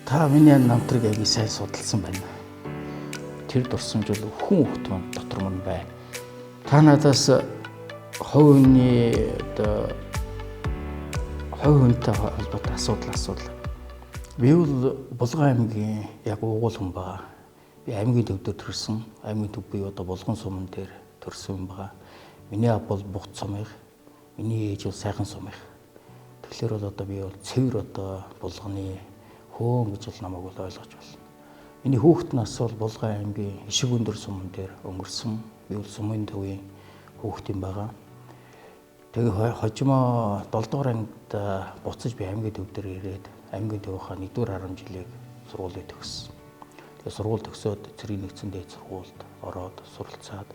Та миний намтрыг аягүй сайн судалсан байна. Тэр дурсамж бол хүн хүүхд маань дотор мөн байна. Та надаас хувь хүний одоо хувь хүнтэй холбоотой асуудал асуудал. Би бол Булган аймгийн яг уугуул хүн байгаа. Би аймгийн төв дээр төрсөн. Аймгийн төв буюу одоо Булган суман дээр төрсөн хүн байгаа. Миний аав бол Бугц сумынх. Миний ээж бол Сайхан сумынх. Тэгэхээр бол одоо би бол цэвэр одоо Булганы хөөн гэж бол намайг бол ойлгож байна. Миний хүүхэд нас бол Булган аймгийн Ишиг өндөр суман дээр өнгөрсөн. Би бол сумын төвийн хүүхэд юм байгаа. Тэгээ хожимоо 7 дугаар ангид буцаж би аймгийн төв дээр ирээд аймгийн төвийнхаа 1-р 10 жилийг сургуулийг төгссөн. Тэгээ сургууль төгсөөд цэргийн нэгдсэн дээд сургуульд ороод суралцаад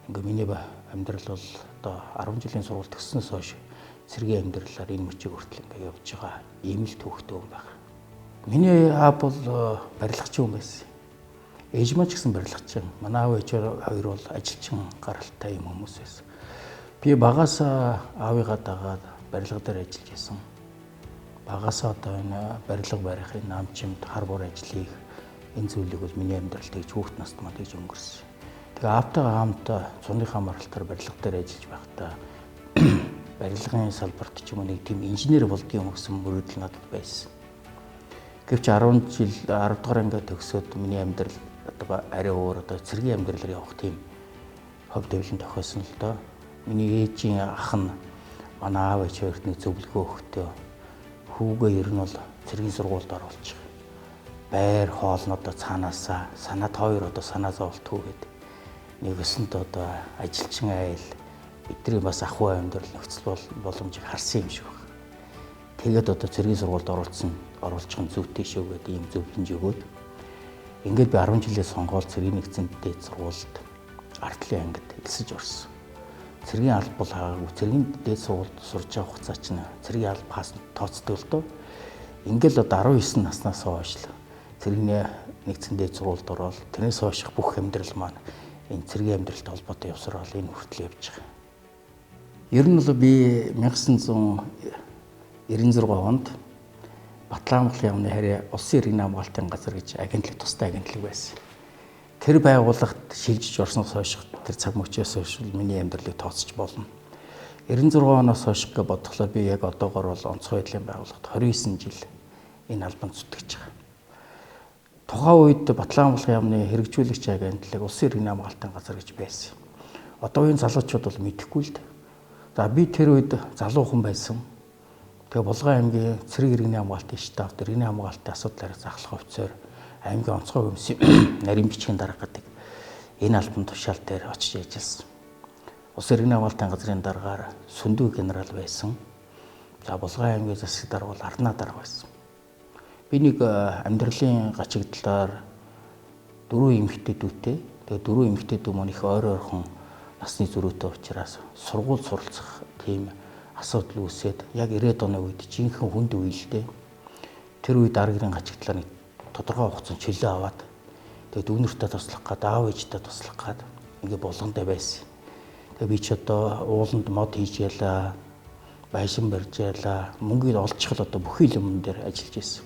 ингээ миний амьдрал бол одоо 10 жилийн сургууль төгссөнөөс хойш цэргийн амьдралаар энэ мөчийг хүртэл ингээ явж байгаа ийм л түүхтэй хүн байна. Миний аав бол барилгачин хүн байсан. Ээж маань ч гэсэн барилгачин. Манай аав ээж хоёр бол ажилчин гаралтай юм хүмүүс байсан. Би багаас аавыгаа дагаад барилга дээр ажиллаж байсан. Багасаа одоо энэ барилга барихын намчимд хар бор ажлыг энэ зүйлийг бол миний амьдралд тэгж хүүхд наст маань тэгж өнгөрсөн. Тэгээ аавтайгаа хамт цуныхаа маралтаар барилга дээр ажиллаж байхдаа барилгын салбарт ч юм уу нэг тийм инженер болдгийм гэсэн мөрөөдөл надад байсан. Гэвч 10 жил 10 дугаар ангиа төгсөөд миний амьдрал одоо арай өөр одоо цэргийн амьдралаар явах тийм хов тавилан тохиосон л доо. Миний ээжийн ах нь манай аав ээж хоёрт нэг зөвлөгөө өгтөө хүүгээ ер нь бол цэргийн сургуульд оруулчих. Байр хоолн одоо цаанаасаа санаа хоёр одоо санаа зовлтгүй гэдэг. Нэг өсөнд одоо ажилчин айл бидний бас ах уу амьдрал нөхцөл боломжийг харсан юм шиг байна. Тэгээд одоо цэргийн сургуульд оруулсан оруулчих нь зүйтэй шүү гэдэг ийм зөвлөмж өгөөд ингээд би 10 жилээ сонгоол цэргийн нэгдсэн дээд сургуульд артлын ангид элсэж орсон. Цэргийн алба бол хаагүй. Цэргийн дээд сургуульд сурж байгаа хугацаа чинь цэргийн алба хаасан тооцдог л доо. Ингээл одоо 19 наснаас хойш л цэргийн нэгдсэн дээд сургуульд ороод тэрнээс хойш бүх амьдрал маань энэ цэргийн амьдралтай холбоотой явсарал энэ хүртэл явж байгаа. Ер нь бол би 1996 онд Батлан Монгол яамны харьяа улсын иргэний хамгаалтын газар гэж агентлаг тустай агентлаг байсан. Тэр байгууллагт шилжиж орсноос хойш тэр цаг мөчөөс хойш миний амьдралыг тооцож болно. 96 оноос хойш гэж бодглоо би яг одоогор бол онцгой байдлын байгууллагт 29 жил энэ албанд зүтгэж байгаа. Тухайн үед Батлан Монгол яамны хэрэгжүүлэгч агентлаг улсын иргэний хамгаалтын газар гэж байсан. Одоо энэ залуучууд бол мэдэхгүй л дээ. За би тэр үед залуу хүн байсан. Тэгээ Булган аймгийн цэрэг иргэний хамгаалтын штаб иргэний хамгаалтын асуудлаар захлах офицер аймгийн онцгой комиссийн нарийн бичгийн дарга гэдэг энэ албан тушаал дээр очиж ажилласан. Улсын иргэний хамгаалтын газрын даргаар Сүндүү генерал байсан. За Булган аймгийн засаг дарга бол Арнаа дарга байсан. Би нэг амьдралын гачигдлаар дөрвөн эмэгтэй дүүтэй. Тэгээ дөрвөн эмэгтэй дүү маань их ойр ойрхон насны зөрүүтэй учраас сургууль суралцах тийм асуудал үүсээд яг 90-ад оны үед жинхэнэ хүнд үе л дээ. Тэр үед арга гэрийн гачигдлаар нэг тодорхой хугацаанд чөлөө аваад тэгээд дүүнэртээ туслах гад аав ээжтэй туслах гад ингээ булгандаа байсан. Тэгээ би ч одоо ууланд мод хийж ялаа, байшин барьж ялаа, мөнгийг олчихол одоо бүхий л юмн дээр ажиллаж байсан.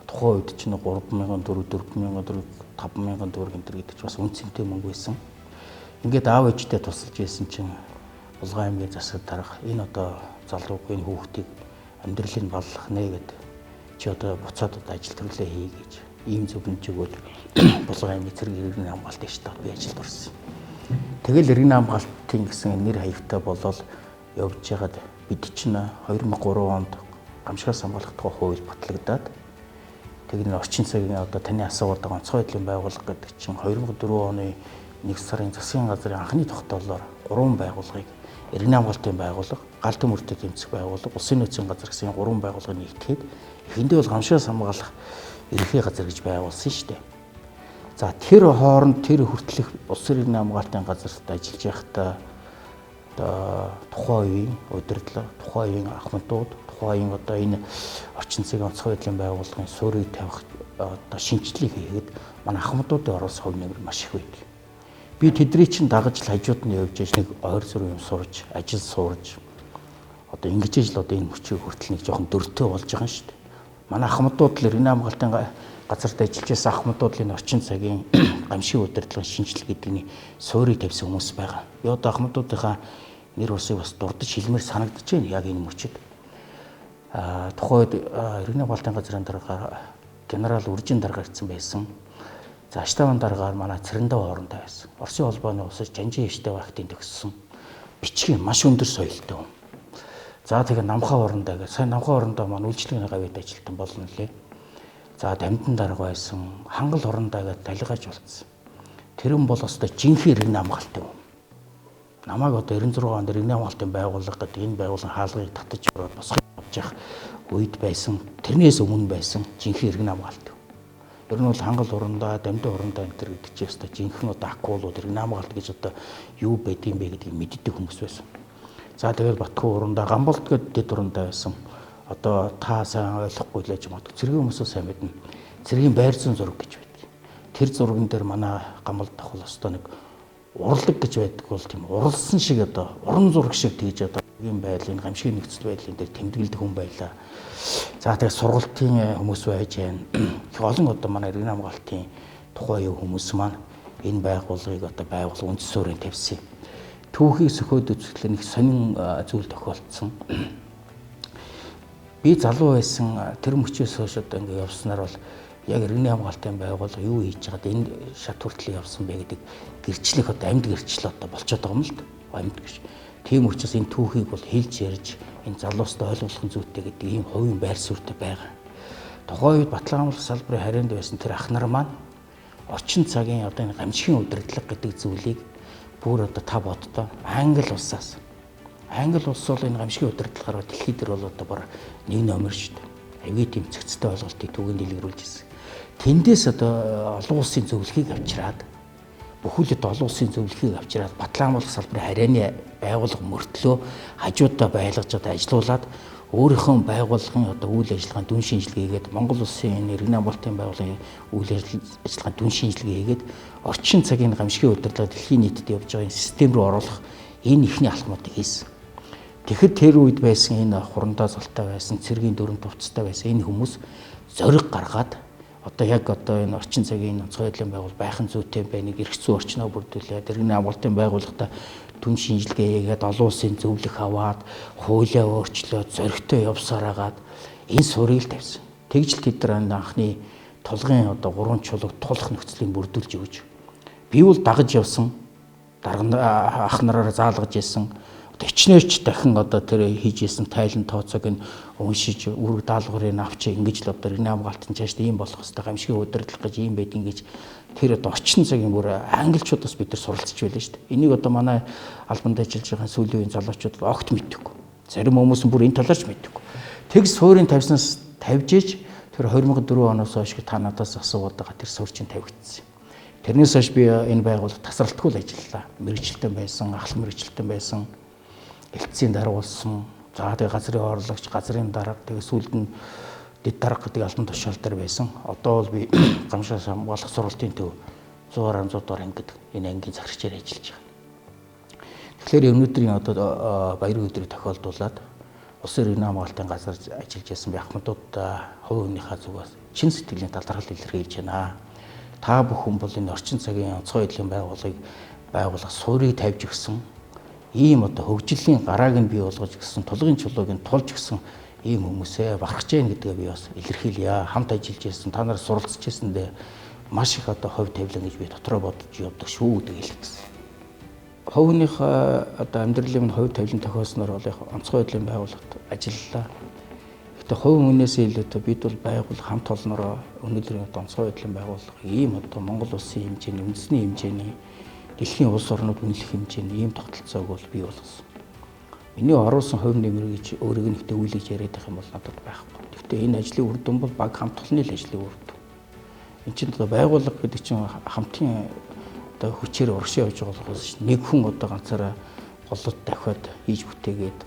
Тухайн үед чинь 3000 төгрөг, 4000 төгрөг, 5000 төгрөг энэ төр гэдэг чинь бас үн цэнтэй мөнгө байсан. Ингээд аав ээжтэй тусалж байсан чинь Булган аймгийн засаг дарга энэ одоо залууг энэ хүүхдийг амьдралыг баллах нэ гэд чи одоо буцаад одоо ажил төрлөө хий гэж ийм зөвлөмж өгөөд Булган аймгийн цэрэг иргэний хамгаалтын штаб би ажилд орсон. Тэгэл иргэний хамгаалтын гэсэн нэр хаягтай болол явж байгаад бид чинь 2003 онд гамшигаас хамгаалах тухай хууль батлагдаад тэгээд орчин цагийн одоо таны асуувал байгаа онцгой байдлын байгууллага гэдэг чинь 2004 оны 1 сарын засгийн газрын анхны тогтоолоор 3 байгууллагыг иргэний хамгаалтын байгууллага, гал төмөртэй тэмцэх байгууллага, улсын нөөцийн газар гэсэн 3 байгууллагыг нэгтгэхэд эхэндээ бол гамшигаас хамгаалах ерөнхий газар гэж байгуулсан шүү дээ. За тэр хооронд тэр хүртэлх улсын иргэний хамгаалтын газарт ажиллаж байхдаа одоо тухайн үеийн удирдлага, тухайн үеийн ахмадууд, тухайн үеийн одоо энэ орчин цагийн онцгой байдлын байгууллагын суурийг тавих одоо шинжлэх хийхэд манай ахмадуудын оруулсан хувь нэмэр маш их байдаг. Би тэдний чинь дагаж л хажууд нь явж яж нэг ойр зүрх юм сурж, ажил сурж одоо ингэж ижил одоо энэ мөчийг хүртэл нэг жоохон дөртөө болж байгаа юм шүү дээ. Манай ахмадууд л иргэний хамгаалтын газарт ажиллаж байсан ахмадууд л энэ орчин цагийн гамшиг удирдлагын шинжилгээ гэдэгний суурийг тавьсан хүмүүс байгаа. Би одоо ахмадуудынхаа нэр усыг бас дурдж хэлмээр санагдаж байна яг энэ мөчид. Тухайн үед иргэний хамгаалтын газрын дарга генерал Үржин дарга ирсэн байсан. За штабын даргаар манай Цэрэндээ хоорондоо байсан. Оросын холбооны улсад Жанжин штаб актын төгссөн. Бичгийн маш өндөр соёлтой хүн. За тэгээ Намхаа орондоо гэж сайн Намхаа орондоо маань үйлчлэгийн гавьяат ажилтан болно лээ. За Дамдын дарга байсан. Хангал орондоо гэж талигаж болцсон. Тэр нь бол өстой жинхэнэ иргэний хамгаалтын хүн. Намайг одоо 96 онд иргэний хамгаалтын байгууллага гэдэг энэ байгууллагын хаалгыг татаж ороод босгож авч явах үед байсан. Тэрнээс өмнө байсан жинхэнэ иргэний хамгаалт. Ер нь бол хангал урандаа, дамдын урандаа энэ төр гэдэг чинь өстой жинхэнэ одоо акулууд иргэний хамгаалт гэж одоо юу байдгийг бэ гэдгийг мэддэг хүмүүс байсан. За тэгэл Батхуу урандаа, Гамболд гэдэг дэд урандаа байсан. Одоо та сайн ойлгохгүй л байж магадгүй. Цэргийн хүмүүсөө сайн мэднэ. Цэргийн байр зүүн зураг гэж байдаг. Тэр зурган дээр манай Гамболд давхал өстой нэг урлаг гэж байдаг бол тийм уралсан шиг одоо уран зураг шиг тэгж одоо юм байдлын гамшигын нөхцөл байдлын дээр тэмдэглэдэг хүн байлаа. За тэгээ сургалтын хүмүүс байж байна. Их олон одоо манай иргэн хамгаалтын тухайн юу хүмүүс маань энэ байгууллагыг одоо байгууллага үндэс суурийг тавьсан. Түүхийг сөхөөд үзэхлээр нэг сонин зүйл тохиолдсон. Би залуу байсан тэр мөчөөс хойш одоо ингэ явснаар бол яг иргэний хамгаалтын байгууллага юу хийж байгаад энэ шат хүртэл явсан бэ гэдэг гэрчлэх одоо амьд гэрчлэл одоо болчиход байгаа юм л да. Амьд гэж. Тийм учраас энэ түүхийг бол хэлж ярьж энэ залуустай ойлгох нь зүйтэй гэдэг ийм хувийн байр суурьтай байгаа. Тухайн үед Батлан хамгаалах салбарын харьяанд байсан тэр ах нар маань орчин цагийн одоо энэ гамшигын удирдлага гэдэг зүйлийг бүр одоо та боддоо Англи улсаас Англи улс бол энэ гамшигын удирдлагаар дэлхийд дээр бол одоо бар нэг номер шүү дээ. Аюул тийм цэгцтэй ойлголтыг түгэнд дэлгэрүүлж ирсэн. Тэндээс одоо олон улсын зөвлөхийг авчираад бүхэл одоо олон улсын зөвлөхийг авчираад Батлан хамгаалах салбарын харьяаны байгууллага мөртлөө хажуудаа байлгаж одоо ажилуулад өөрийнхөө байгууллагын одоо үйл ажиллагааны дүн шинжилгээ хийгээд Монгол улсын энэ иргэн хамгаалтын байгууллагын үйл ажиллагааны дүн шинжилгээ хийгээд орчин цагийн гамшигын удирдлага дэлхийн нийтэд явж байгаа энэ систем рүү оруулах энэ ихний алхмуудыг хийсэн. Тэгэхэд тэр үед байсан энэ хурандаа золтой байсан, цэргийн дүрм тувцтай байсан энэ хүмүүс зориг гаргаад одоо яг одоо энэ орчин цагийн онцгой байдлын байгуул байх нь зүйтэй байна. Эрх зүйн орчноо бүрдүүлээд иргэний хамгаалтын байгууллагатай түн шинжилгээ хийгээд олон улсын зөвлөх аваад хуулиа өөрчлөөд зоригтой явсаар агаад энэ суурийг л тавьсан. Тэгж л тэд нар анхны тулгын одоо гурван чулууг тулах нөхцөлийг бүрдүүлж өгч би бол дагаж явсан. Дарга ах нараараа заалгаж исэн. Хичнээн дахин одоо тэр хийж исэн тайлан тооцоог нь уншиж үүрэг даалгаврыг авч ингэж л одоо иргэний хамгаалтын чааш ийм болох хэвээр гамшигын удирдлага гэж ийм байдгийг гэж тэр одоо орчин цагийн бүр англичуудаас бид нар суралцж байлаа шүү дээ. Энийг одоо манай албанд ажиллаж байгаа сүүлийн үеийн залуучууд огт мэдэхгүй. Зарим хүмүүс нь бүр энэ талаар ч мэдэхгүй. Тэг суурийн тавьснаас тавьж иж тэр 2004 оноос хойш та надаас асуугаад байгаа тэр суурь чинь тавигдсан. Тэрнээс хойш би энэ байгууллага тасралтгүй л ажиллалаа. Мэргэжилтэн байсан, ахлах мэргэжилтэн байсан. Элтсийн дарга болсон. За тэгээ газрын орлогч, газрын дарга, тэгээ сүүлд нь дэд дарга гэдэг албан тушаал дээр байсан. Одоо бол би гамшаас хамгаалах сургалтын төв 100.100 дугаар анги гэдэг энэ ангийн захирагчаар ажиллаж байгаа. Тэгэхээр өнөөдрийн одоо баярын өдрийг тохиолдуулаад улсын иргэний хамгаалтын газар ажиллаж байсан би ахмадууд хувь хүнийхээ зүгээс чин сэтгэлийн талархал илэрхийлж байна. Та бүхэн бол энэ орчин цагийн онцгой байдлын байгууллагыг байгуулах суурийг тавьж өгсөн ийм одоо хөгжлийн гарааг нь бий болгож гисэн тулгын чулууг нь тулж гисэн ийм хүмүүсээ бахархаж гин гэдгээ би бас илэрхийлье. Хамт ажиллаж байсан, та нар суралцж байсэндээ маш их одоо хувь тавилан гэж би дотроо бодож явдаг шүү гэдэг хэлэх гэсэн. Хувь хүнийх одоо амьдралын минь хувь тавилан тохиолсноор бол яг онцгой байдлын байгууллагт ажиллалаа. Гэхдээ хувь хүнээс илүүтэй бид бол байгууллага хамт олноороо өнөөдрийн одоо онцгой байдлын байгууллага ийм одоо Монгол улсын хэмжээний, үндэсний хэмжээний дэлхийн улс орнууд үнэлэх хэмжээний ийм тогтолцоог бол бий болгосон. Миний оруулсан хувь нэмэр гэж өөрийг нь ихтэй үйл гэж яриад байх юм бол надад байхгүй. Гэхдээ энэ ажлын үр дүн бол баг хамт олонны л ажлын үр дүн. Энд чинь одоо байгууллага гэдэг чинь хамтын одоо хүчээр урагшаа явж байгаа болохоос нэг хүн одоо ганцаараа голлод давхиад хийж бүтээгээд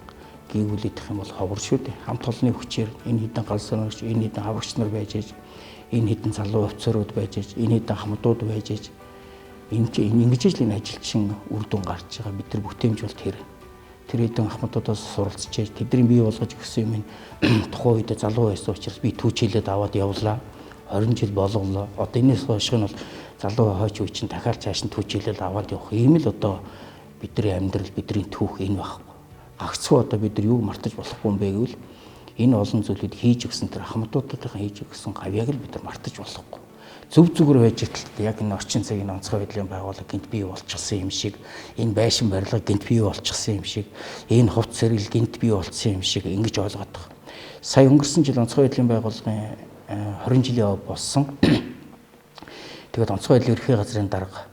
гийгүүлэх юм бол ховор шүү дээ. Хамт олонны хүчээр энэ хэдэн галс сонирч, энэ хэдэн аврагч нар байж аж, энэ хэдэн залуу офицерууд байж аж, энэ хэдэн хамтууд байж аж энэ чинь ингэж л энэ ажилчин үр дүн гарч байгаа. Бид нар бүтээмж бол тэр. Тэр хэдэн ахмадуудаас суралцж, тэдний бий болгож өгсөн юм тухайн үед залуу байсан учраас би түүчилээд аваад явлаа. 20 жил болголоо. Одоо энэс хойш нь бол залуу хойч үе чинь дахиад цааш нь түүчилээд аваад явах. Ийм л одоо бидний амьдрал, бидний түүх энэ байхгүй. Гагцхүү одоо бид нар юуг мартаж болохгүй юм бэ гэвэл энэ олон зүйлүүд хийж өгсөн тэр ахмадуудын хийж өгсөн гавьяаг л бид нар мартаж болохгүй. Зөв зүгээр байж итэл яг энэ орчин цагийн онцгой байдлын байгууллага гинт бий болчихсон юм шиг, энэ байшин барилга гинт бий болчихсон юм шиг, энэ хувц сэргэл гинт бий болчихсон юм шиг ингэж ойлгоод байгаа. Сая өнгөрсөн жил онцгой байдлын байгууллагын 20 жилийн болсон. Тэгээд онцгой байдлын ерхий газрын дарга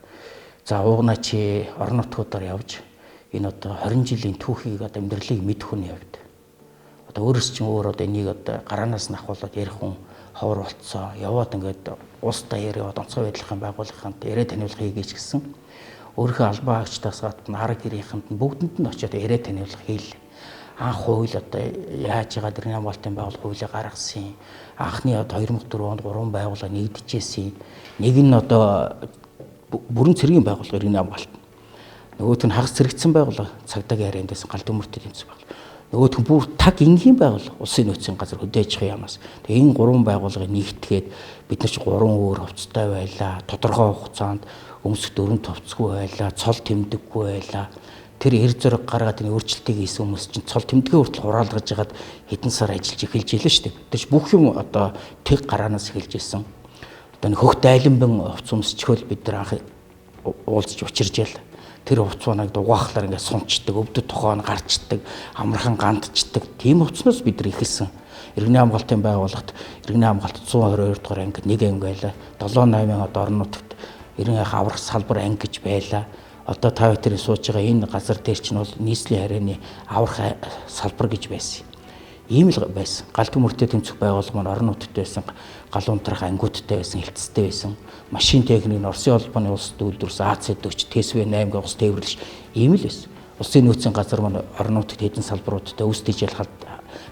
за уугнаач орон нутгуудаар явж энэ одоо 20 жилийн түүхийг одоо амьдралыг мэдэх хүн явд. Одоо өөрөөс чинь өөр одоо энийг одоо гараанаас нь ахуулаад ярих хүн ховор болцоо. Яваад ингээд уустай яриад онцгой байдлын байгууллагынханд яриа таниулах хийгээч гэсэн. Өөрийнхөө албан хаагчдаас гадна арга гэрийнхэнд нь бүгдэнд нь очиод яриа таниулах хийлээ. Анх хууль одоо яаж байгаа дэрний хамгаалтын байгууллага хуулийг гаргасан. Анхны одоо 2004 онд 3 байгууллага нэгдэжсэн. Нэг нь одоо бүрэн цэргийн байгууллага иргэний хамгаалт. Нөгөөх нь хагас цэрэгдсэн байгууллага цагдаагийн харьяанд байсан гал төмөртэй тэмцэх байгууллага. Нөгөөх нь бүр таг энгийн байгууллага улсын нөөцийн газар хөдөө аж ахуйн яамаас. Тэгээ энэ гурван байгууллагыг нэгтгээд бид нар ч гурван өөр хувцастай байлаа. Тодорхой хугацаанд өмсөх дөрөв товцгүй байлаа, цол тэмдэггүй байлаа. Тэр эр зураг гаргаад энэ өөрчлөлтийг хийсэн хүмүүс чинь цол тэмдгээ хүртэл хураалгаж хагаад хэдэн сар ажиллаж эхэлж илээ шүү дээ. Бид нар бүх юм одоо тэг гараанаас эхэлж исэн. Одоо нэг хөх дайланбан хувц өмсчхөөл бид нар анх уулзч учирж ял. Тэр хувцааныг дугаахлаар ингээд сунчдаг, өвдөд тухайн гарчдаг, амархан гандчдаг. Тийм хувцснаас бид нар эхэлсэн. Иргэний хамгаалтын байгууллагт иргэний хамгаалт 122 дугаар анги нэг анги байлаа. 7 8 одоо орон нутагт иргэн аврах салбар анги гэж байлаа. Одоо та бүхэн сууж байгаа энэ газар дээр чинь бол нийслэлийн харьяаны аврах салбар гэж байсан. Ийм л байсан. Гал төмөртэй тэмцэх байгууллага маань орон нутагт байсан, гал унтрах ангиудтай байсан, хэлтстэй байсан. Машин техник нь Оросын холбооны улс үйлдвэрс АЦ40, ТСВ8 гэх ус тээвэрлэж ийм л байсан. Улсын нөөцийн газар маань орон нутагт хэдэн салбаруудтай ус тэжээл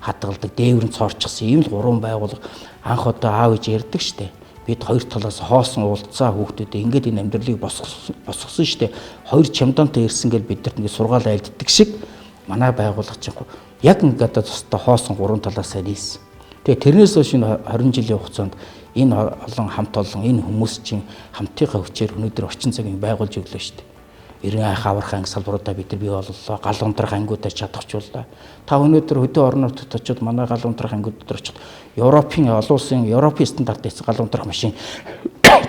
хадгалдаг, дээвэр нь цоорчихсон ийм л гурван байгууллага анх одоо аав ээж ярьдаг штэ. Бид хоёр талаас хоосон уулзаа хүүхдүүдээ ингээд энэ амьдралыг босгосон штэ. Хоёр чемдонтой ирсэн гэл бидэрт ингээд сургаал айлддаг шиг манай байгууллага чинь яг ингээд одоо тусдаа хоосон гурван талаасаа нийлсэн. Тэгээ тэрнээс хойш энэ 20 жилийн хугацаанд энэ олон хамт олон энэ хүмүүс чинь хамтынхаа хүчээр өнөөдөр орчин цагийн байгуулж өглөө штэ. Иргэн айх аврах анги салбаруудаа бид нар бий боллоо. Гал унтрах ангиудаа чадахжууллаа. Та өнөөдөр хөдөө орон нутагт очиод манай гал унтрах ангиуд дээр очиод Европын олон улсын Европын стандарт хийсэн гал унтрах машин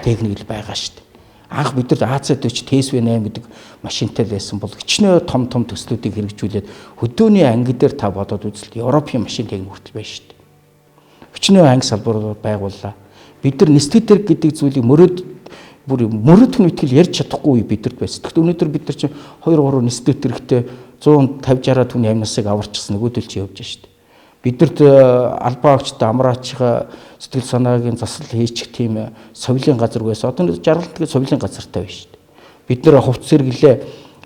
техник л байгаа штэ. Анх бид нар АЦ40 ТСВ8 гэдэг машинтай л байсан бол хичнээн том том төслүүдийг хэрэгжүүлээд хөдөөний анги дээр та бодоод үзэлт Европын машин техник хүртэл байна штэ. Хичнээн анги салбарууд байгууллаа. Бид нар нислэг гэдэг зүйлийг мөрөөд бүр мөрөдөх нь итгэл ярьж чадахгүй үе бидэрт байсан. Тэгэхдээ өнөөдөр бид нар чинь 2 3 нислэг тэрэгтэй 150 60 түүний амнасыг аварчихсан нөгөөдөл чи явж штэ. Бидэрт албаа агчтай амраачихаа сэтгэл санаагийн засал хийчих тийм совилын газар байсан. Одоо жаргалтгийн совилын газартай байна штэ. Бид нэр хувц сэргэлээ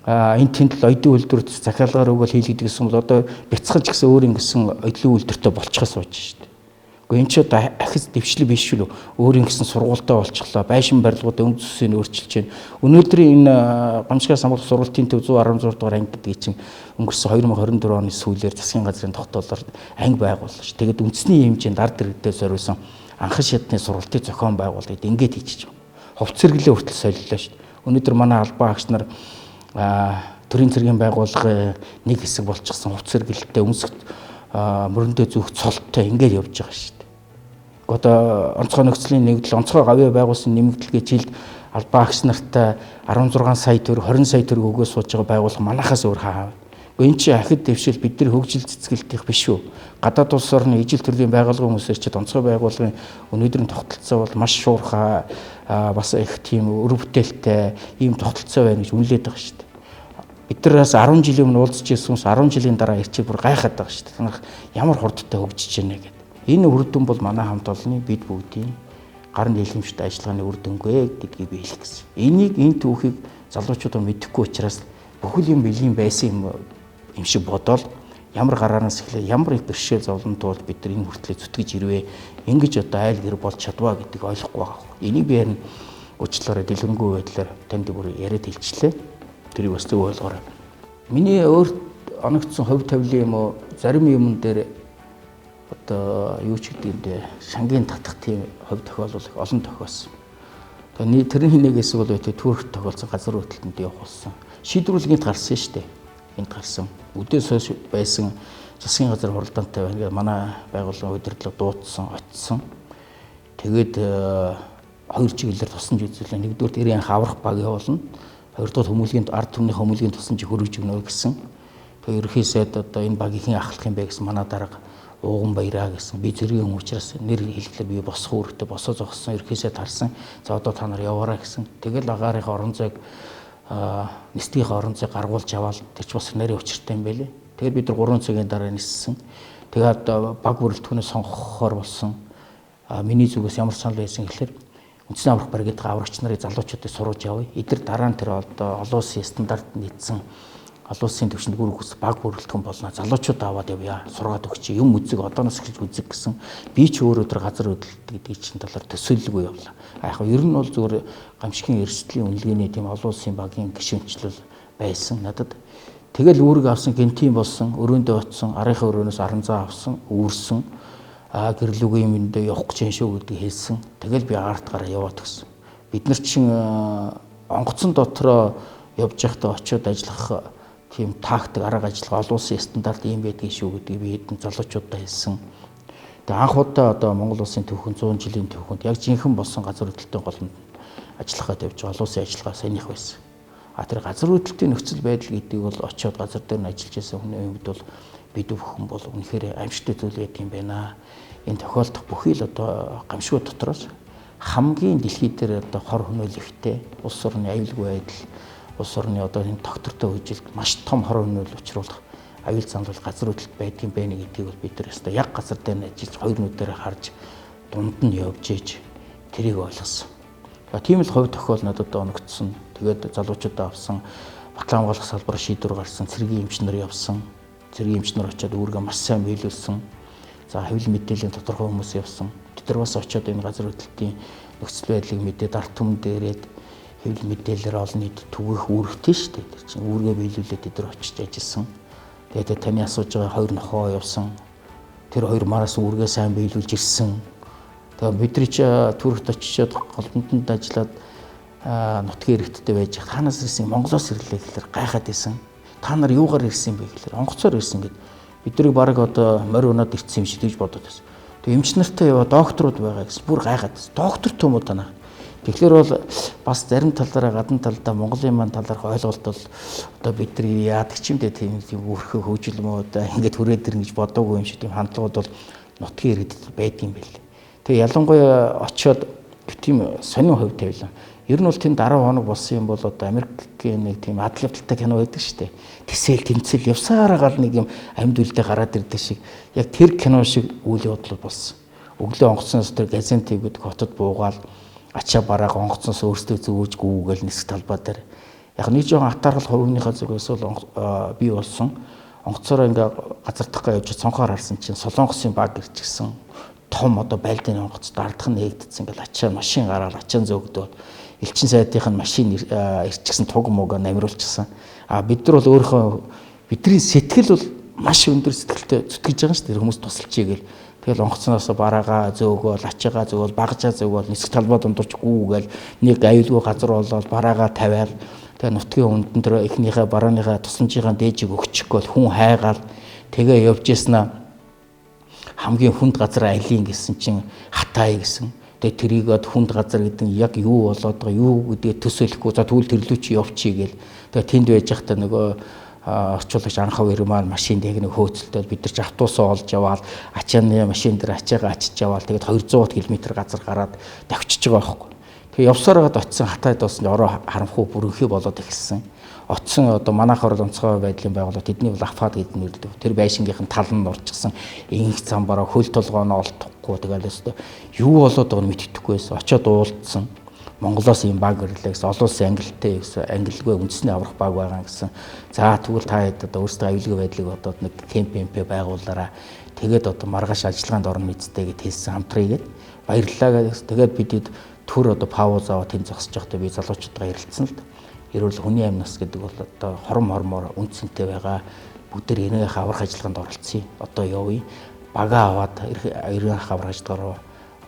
энэ тэнд л оюутны үйлдвэрт захиалгаар өгөөл хийлгэдэг гэсэн бол одоо бяцхан ч гэсэн өөр ингэсэн оюутны үйлдвэртэй болчихоо сууж штэ. Гэхдээ энэ ч одоо ахиц дэвшлэг биш шүү. Өөр ингэсэн сургуультай болчихлоо. Байшин барилгуудын өнгө зүсийг өөрчилж байна. Өнөөдрийн энэ Гомшгаас хамгаалах сургуулийн төв 116 дугаар анги гэдгийг чинь өнгөрсөн 2024 оны сүүлээр засгийн газрын тогтоолоор анги байгууллаа ш. Тэгээд үндэсний хэмжээнд ард иргэдээ зориулсан анхан шатны сургалтыг зохион байгуулалт ингээд хийчих юм. Хувц сэргэлээ хүртэл солилоо ш. Өнөөдөр манай албан агч нар төрийн цэргийн байгууллагын нэг хэсэг болчихсон хувц сэргэлттэй өмсөх мөрөндөө зүүх цолттой ингээд явж байгаа ш. Одоо онцгой нөхцөлийн нэгдэл онцгой гавьяа байгуулсан нэмэгдэл гэж жилд албан агч нартай 16 сая төгрөг 20 сая төгрөг өгөө сууж байгаа байгууллага манахаас өөр хаа. Гэхдээ эн чинь ахид дэвшил бид нар хөгжил цэцгэлтийнх биш үү? Гадаад улс орны ижил төрлийн байгууллагын хүмүүсээр ч онцгой байгууллагын өнөөдрийн тогтолцоо бол маш шуурхай бас их тийм өр бүтээлтэй ийм тогтолцоо байна гэж үнэлээд байгаа шүү дээ. Бид нараас 10 жилийн өмнө уулзч ирсэн хүмүүс 10 жилийн дараа ирчээ бүр гайхаад байгаа шүү дээ. Та нар ямар хурдтай хөгжиж байна гэдэг. Энэ үр дүн бол манай хамт олонны бид бүгдийн гарын нийлэмжтэй ажиллагааны үр дүнгүй гэдгийг би хэлэх гэсэн. Энийг энэ түүхийг залуучууд мэдэхгүй учраас бүхэл юм бэлгийн байсан юм шиг бодоол ямар гараанаас эхлээ ямар их бэрхшээл зовлон туулд бид нар энэ хүртлээр зүтгэж ирвэ. Ингэж одоо айл гэр болж чадваа гэдгийг ойлгохгүй байгаа. Энийг би харин уучлаарай дэлгэрэнгүй байдлаар танд бүр яриад хэлчихлээ. Тэрийг бас зөв ойлгоорой. Миний өөр оногдсон хувь тавилын юм уу зарим юмн дээр одоо юу ч гэдэг юм дээ шангийн татах тийм хувь тохиолдол их олон тохиолсон. Тэгээ тэрний нэг хэсэг бол Туркт тохиолдсон газар хөдлөлтөнд явах болсон. Шийдвэрлэл гинт гарсан шүү дээ. Гинт гарсан. Үдээс хойш байсан засгийн газар хуралдаантай байна гэдэг манай байгууллагын удирдлага дуудсан, очсон. Тэгээд хоёр чиглэлээр тусламж үзүүлээ. Нэгдүгээр 90 анх аврах баг явуулна. Хоёрдугаар хүмүүлгийн ард түмний хүмүүлгийн тусламжийг хөргөж өгнө гэсэн. Тэгээ ерөнхий сайд одоо энэ багийн ахлах юм бэ гэсэн манай дарга Ууган баяраа гэсэн. Би зэргийн хүн учраас нэр хэлэхлээр би босох үүрэгтэй босоо зогссон, ерөнхий сайд харсан. За одоо та нар яваараа гэсэн. Тэгэл агаарынхаа орон зайг нислэгийнхээ орон зайг гаргуулж аваад тэр ч бас нарийн учиртай юм байлээ. Тэгээд бид нар 3 цагийн дараа ниссэн. Тэгээд баг бүрэлдэхүүнээ сонгохоор болсон. Миний зүгээс ямар санал байсан гэхэлэр үндэсний аврах бригадын аврагч нарыг залуучуудыг сургаж явъя. Эдгээр дараа нь тэр одоо олон улсын стандарт нийцсэн олон улсын түвшинд гүрэх баг бүрэлдэхүүн болно. Залуучууд аваад явъя. Сургаад өгч юм үзэг одооноос эхэлж үзэг гэсэн. Би ч өөрөө тэр газар хөдлөлт гэдгийг чинь талаар төсөөллгүй явлаа. А яг ер нь бол зүгээр гамшигын эрсдлийн үнэлгээний тийм олон улсын багийн гишүүнчлэл байсан надад. Тэгэл үүрэг авсан, гентийн болсон, өрөөндөө очсон, арынхаа өрөөнөөс аранзаа авсан, үүрсэн. Гэрлүүгийн юмдээ явах гэж юм шүү гэдгийг хэлсэн. Тэгэл би арт гараа яваад гисэн. Бид нар чинь онгоцон дотроо явж байхдаа очиод ажиллах тийм тактик арга ажиллагаа олон улсын стандарт ийм байдгийг шүү гэдгийг би хэдэн залуучуудад хэлсэн. Тэгээ анх удаа одоо Монгол улсын түүхэн 100 жилийн түүхэнд яг жинхэнэ болсон газар хөдлөлтийн голомт ажиллах гээд явж байгаа олон улсын ажиллагаа саяных байсан. А тэр газар хөдлөлтийн нөхцөл байдал гэдгийг бол очиод газар дээр нь ажиллаж байсан хүний хувьд бол бид бүхэн бол үнэхээр аимшигтай зүйл байдаг юм байна. Энэ тохиолдох бүхий л одоо гамшигуй дотроос хамгийн дэлхий дээр одоо хор хөнөөлөхтэй улс орны аюулгүй байдал, улс орны одоо энэ доктортой хөгжилд маш том хор хөнөөл учруулах аюул занал газар хөдлөлт байдгийн байна гэдгийг бол бид нар өстой яг газар дээр нь ажиллаж хоёр нүдээр харж дунд нь явж ээж тэрийг ойлгосон. Тийм л хувь тохиол надад оногдсон. Тэгээд залуучуудаа авсан, батлан хамгаалах салбар шийдвэр гарсан, цэргийн эмч нар явсан. Цэргийн эмч нар очиод үүргээ маш сайн биелүүлсэн. За хэвлэл мэдээллийн тодорхой хүмүүс явсан. Тэд нар бас очиод энэ газар хөдлөлтийн нөхцөл байдлыг мэдээд ард түмэнд ирээд хэвлэл мэдээлэлээр олон нийт түгэх үүрэгтэй шүү дээ. Тэр чинь үүргээ биелүүлээд тэд нар очиж ажилласан. Тэгээд таны асууж байгаа хоёр нохоо явсан. Тэр хоёр мараас үүргээ сайн биелүүлж ирсэн. Тэгээд бидний ч Туркт очиод голомтонд ажиллаад нутгийн иргэдтэй байж танаас ирсэн Монголоос ирлээ гэхэлэр гайхаад байсан. Та нар юугаар ирсэн бэ гэхэлэр онгоцоор ирсэн гэд. Бид нарыг баг одоо морь унаад ирсэн юм шиг гэж бодоод байсан. Тэгээ эмч нартай яваа докторууд байгаа гэсэн бүр гайхаад байсан. Доктор юм уу танаа? Тэгэхээр бол бас зарим талаараа гадна талдаа Монголын маань талаарх ойлголт бол одоо бид нар яадаг ч юм дээ тийм өрхөө хөгжил мөө одоо ингээд хүрээд ирнэ гэж бодоогүй юм шиг тийм хандлагууд бол нутгийн иргэдэд байдаг юм байл. Тэгээ ялангуяа очиод тийм сонин хувь тавилан. Ер нь бол тэнд 10 хоног болсон юм бол одоо Америкийн нэг тийм адал явдалтай кино байдаг шүү дээ. Тэсэл тэмцэл явсараа гал нэг юм амьд үлдээ гараад ирдэг шиг яг тэр кино шиг үйл явдал болсон. Өглөө онгоцноос тэр Газиантеп гэдэг хотод буугаал ачаа барааг онгоцноос өөрсдөө зөөж гүүгээл нисэх талбай дээр. Яг нэг жоохон атаархал хувийнхаа зүгээс бол бий болсон. Онгоцоороо ингээ газар дахгаа явж цонхоор харсан чинь Солонгосын баг ирчихсэн. Том одоо байлдааны онгоц дардах нь нээгдсэн ингээл ачаа машин гараад ачаан зөөгдөөд элчин сайдынх нь машин ирчихсэн туг мууга намруулчихсан. А бид нар бол өөрийнхөө бидний сэтгэл бол маш өндөр сэтгэлтэй зүтгэж байгаа шүү дээ. Хүмүүс тусалчий гээл. Тэгэл онгоцноос бараагаа зөөгөөл, ачаагаа зөөгөөл, багжаа зөөгөөл, нисэх талбай дундурч гүүгээл нэг аюулгүй газар болоод бараагаа тавиал тэгээ нутгийн хүндэн тэр эхнийхээ барааныхаа тусламжийнхаа дээжийг өгчихгүй хүн хайгаал тэгээ явж яснаа хамгийн хүнд газар айлын гэсэн чинь Хатай гэсэн. Тэгээ тэрийг хүнд газар гэдэг нь яг юу болоод байгаа юу гэдгээ төсөөлөхгүй. За тэгвэл тэрлүү чи явчих гээл. Тэгээ тэнд байж байхдаа нөгөө орчуулагч анхав ирмаар маань машинд яг нэг хөөцөлтөд бид нар ч автобусаа олж яваал ачааны машин дээр ачаагаа ачиж яваал тэгээд 200 км газар гараад давчиж байгаа байхгүй. Тэгээ явсаар байгаад очисон Хатайд болсон ороо харамхуу бүрэнхий болоод эхэлсэн. Очсон одоо манайхаар бол онцгой байдлын байгууллага тэдний бол Афад гэдэг нэрлэдэг. Тэр байшингийнх нь тал нь урчсан инх зам бараа хөл толгоо нь олдохгүй тэгэл өстө юу болоод байгааг нь мэддэхгүй байсан. Очиод уулзсан. Монголоос ийм баг ирлээ гэсэн олон улсын ангилалтай гэсэн ангилалгүй үндэсний аврах баг байгаа гэсэн. За тэгвэл та хэд одоо өөрсдөө аюулгүй байдлыг бодоод нэг кемп эмп байгуулаараа тэгээд одоо маргааш ажиллагаанд орно мэдтэй гэд хэлсэн хамтрыг гээд баярлалаа гэсэн. Тэгээд бидэд төр одоо пауз аваад тэнд зогсож байхдаа би залуучуудаа ярилцсан л да. Ерөөл хүний амь нас гэдэг бол одоо хором хормоор үн цэнтэй байгаа. Бүгд эргэнийх аврах ажиллагаанд оролцъё. Одоо явъя. Багаа аваад эргэнийх аврах ажиллагаа руу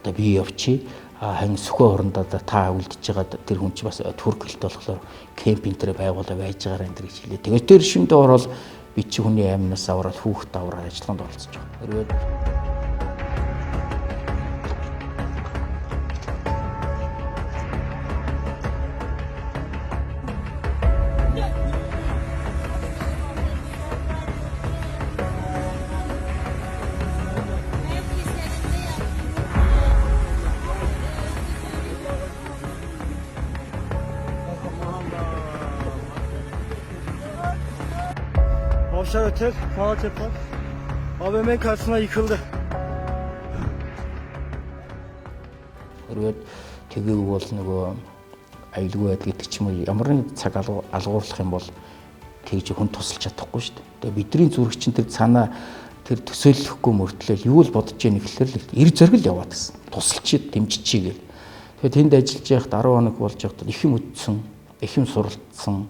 одоо би явчихъя. Харин Сүхэ хорондоо та үлдэж байгаа тэр хүн чи бас турк хэлтэй болохоор кемпинг дээр байгуулаа байж байгаараа энэ гэж хэлээ. Тэгээд тэр шимдээ ороод би чи хүний амнаас аваад хүүхд аваад ажиллагаанд оролцож байгаа. Өрөөд Avşar Otel, Malatya Park. AVM karşısına yıkıldı. Өрөөд тэгээгүй бол нөгөө аюулгүй байдал гэдэг ч юм уу ямар нэг цаг алгуурлах юм бол тэгж хүн тусалж чадахгүй шүү дээ. Тэгээ бидний зүрх чинь тэр цаанаа тэр төсөөлөхгүй мөртлөө юу л бодож яах гэхлээр л эр зориг л яваад гэсэн. Тусалчид дэмжчихье гэл. Тэгээ тэнд ажиллаж байхад 10 хоног болж байхад их юм үдсэн, их юм суралцсан,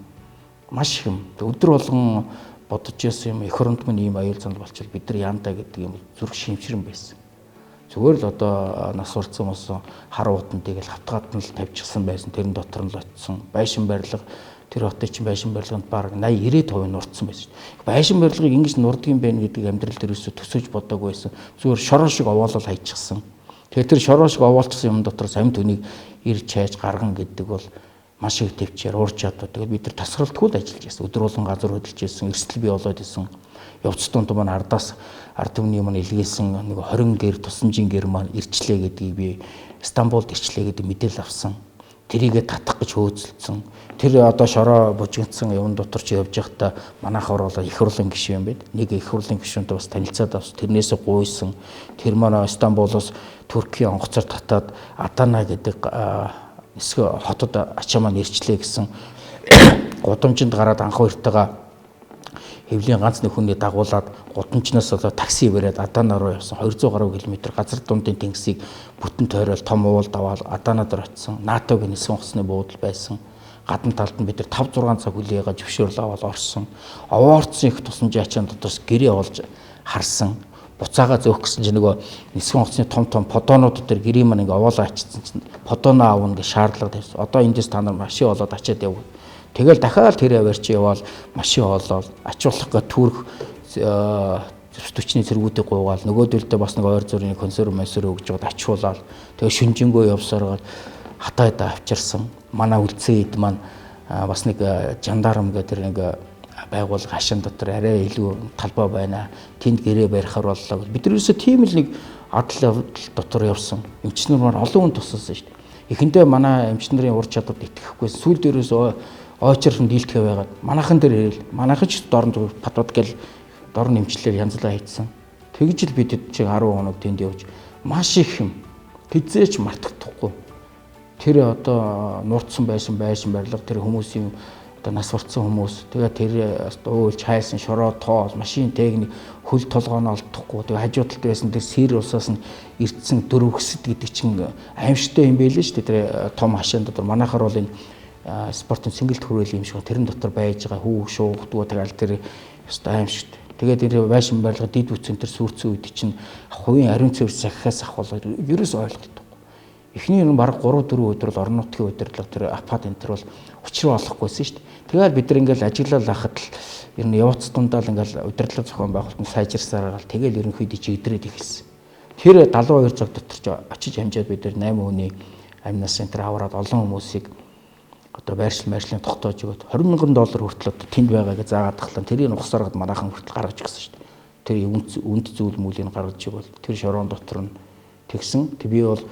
маш их юм. Өдөр болгон бодож ясан юм эх оронд минь ийм аюул занал болчихвол бид нар яандаа гэдэг юм зүрх шимшрэн байсан. Зүгээр л одоо нас урцсан болсон хар уутан тэгэл хавтгаад нь л тавьчихсан байсан. Тэрэн дотор нь л очисон. Байшин барилга тэр хотын чинь байшин барилганд бараг 80 90% нурдсан байсан шүү дээ. Байшин барилгыг ингэж нурдаг юм байна гэдэг амьдрал дээр өсө төсөөж бодоагүй байсан. Зүгээр шороо шиг овоолол хайчихсан. Тэгэхээр тэр шороо шиг овоолчихсан юм дотроос амьд хүнийг ир чайж гарган гэдэг бол маш их төвчээр уур чадвар. Тэгээд бид нар тасралтгүй л ажиллаж байсан. Өдөр болгон газар хөдөлж байсан, эрсдэл бий болоод исэн. Явц дунд маань ардаас ард түмний маань илгээсэн нэг 20 гэр тусламжийн гэр маань ирчлээ гэдгийг би Стамбулд ирчлээ гэдэг мэдээлэл авсан. Тэрийгэ татах гэж хөөцөлдсөн. Тэр одоо шороо бужигдсан юм дотор чи явж байхдаа манайх оруулаа их хурлын гишүүн юм байд. Нэг их хурлын гишүүнтэй бас танилцаад авсан. Тэрнээсээ гуйсан. Тэр маань Стамбулоос Туркийн онгоцоор татаад Адана гэдэг нисгэ хотод ачаа маань ирчлээ гэсэн гудамжинд гараад анх хоёртойгоо хэвлийн ганц нэг хүний дагуулад гудамжнаас одоо такси бариад Адана руу явсан. 200 гаруй километр газар дундын тэнгисийг бүтэн тойрол том уул даваал Адана дээр очисон. НАТО-гийн нисгэн онгоцны буудал байсан. Гадна талд нь бид нар 5 6 цаг хүлээгээ зөвшөөрөл аваад орсон. Овоорцсон их тусламжийн ачаан дотроос гэрээ олж харсан. Буцаага зөөх гэсэн чинь нөгөө нисгэн онгоцны том том подоонууд дээр гэрээ маань ингээ овоолоо ачсан чинь подооноо авна гэж шаардлага тавьсан. Одоо эндээс та нар машин олоод ачаад яв. Тэгэл дахиад тэр аваарч яваал машин олоод ачуулах гэ түрх зөрчний цэргүүдийг гуйгаал нөгөөдөлдөө бас нэг ойр зүрийн консерв мансер өгж байгаад ачуулаад тэгээ шүнжэнгөө явсараад Хатайд авчирсан. Манай үлдсэн ид маань бас нэг жандарм гэдэг тэр нэг байгууллага хашаан дотор арай илүү талбай байна. Тэнд гэрээ барихаар боллоо. Бид нар ерөөсөө тийм л нэг адал явдал дотор явсан. Эмчнэр маань олон хүн тусалсан шүү дээ. Эхэндээ манай эмч нарын ур чадварт итгэхгүй. Сүүлд ерөөсөө ойчрон дийлдэхэ байгаад манайхан дээр ирээл манайхан ч дорн зүг патвад гэл дорн эмчлэлээр янзлаа хийцэн. Тэгж л бид чиг 10 хоног тэнд явж маш их юм хизээч мартагдахгүй. Тэр одоо нурдсан байсан байшин барилга тэр хүмүүсийн одоо нас барцсан хүмүүс тэгээ тэр уйлж хайсан шороо тоол машин техник хөл толгойн олдохгүй тэгээ хажуу талд байсан тэр сэр улсаас нь ирдсэн дөрвөксөд гэдэг чинь аимшигтай юм байл шүү дээ. Тэр том хашаан дотор манайхаар бол энэ спортын цэнгэлт хүрээлэн юм шиг тэрэн дотор байж байгаа хүүх шуугдгуу тэгэл тэр ёстой аимшигт. Тэгээд тэр байшин барилга дид бүтсэн тэр сүрцэн үед чинь хувийн ариун цэвэр сахиас авах бол ерөөс ойлголтгүй. Эхний нь бараг 3 4 өдөр бол орон нутгийн удирдлага тэр апад энэ төр бол учруу олохгүйсэн шүү дээ. Тэгэл бид нар ингээл ажиглал ахад л ер нь явц дундаа л ингээл удирдлага зохион байгуулалт нь сайжирсаар гал тэгэл ерөнхийдөө чигдрээд эхэлсэн. Тэр 72 цаг дотор ч очиж хамжаад бид нар 8 хүний амнаас энэ төр аваад олон хүмүүсийг одоо байршил байршлын тогтоож өгөөд 20 мянган доллар хүртэл одоо тэнд байгаагаа заагаад тахлаа. Тэрийг ухсараад манайхан хүртэл гаргаж өгсөн шүү дээ. Тэр үнд зүйл мүлийг гаргаж өгвөл тэр шороон дотор нь тэгсэн. Тэг би бол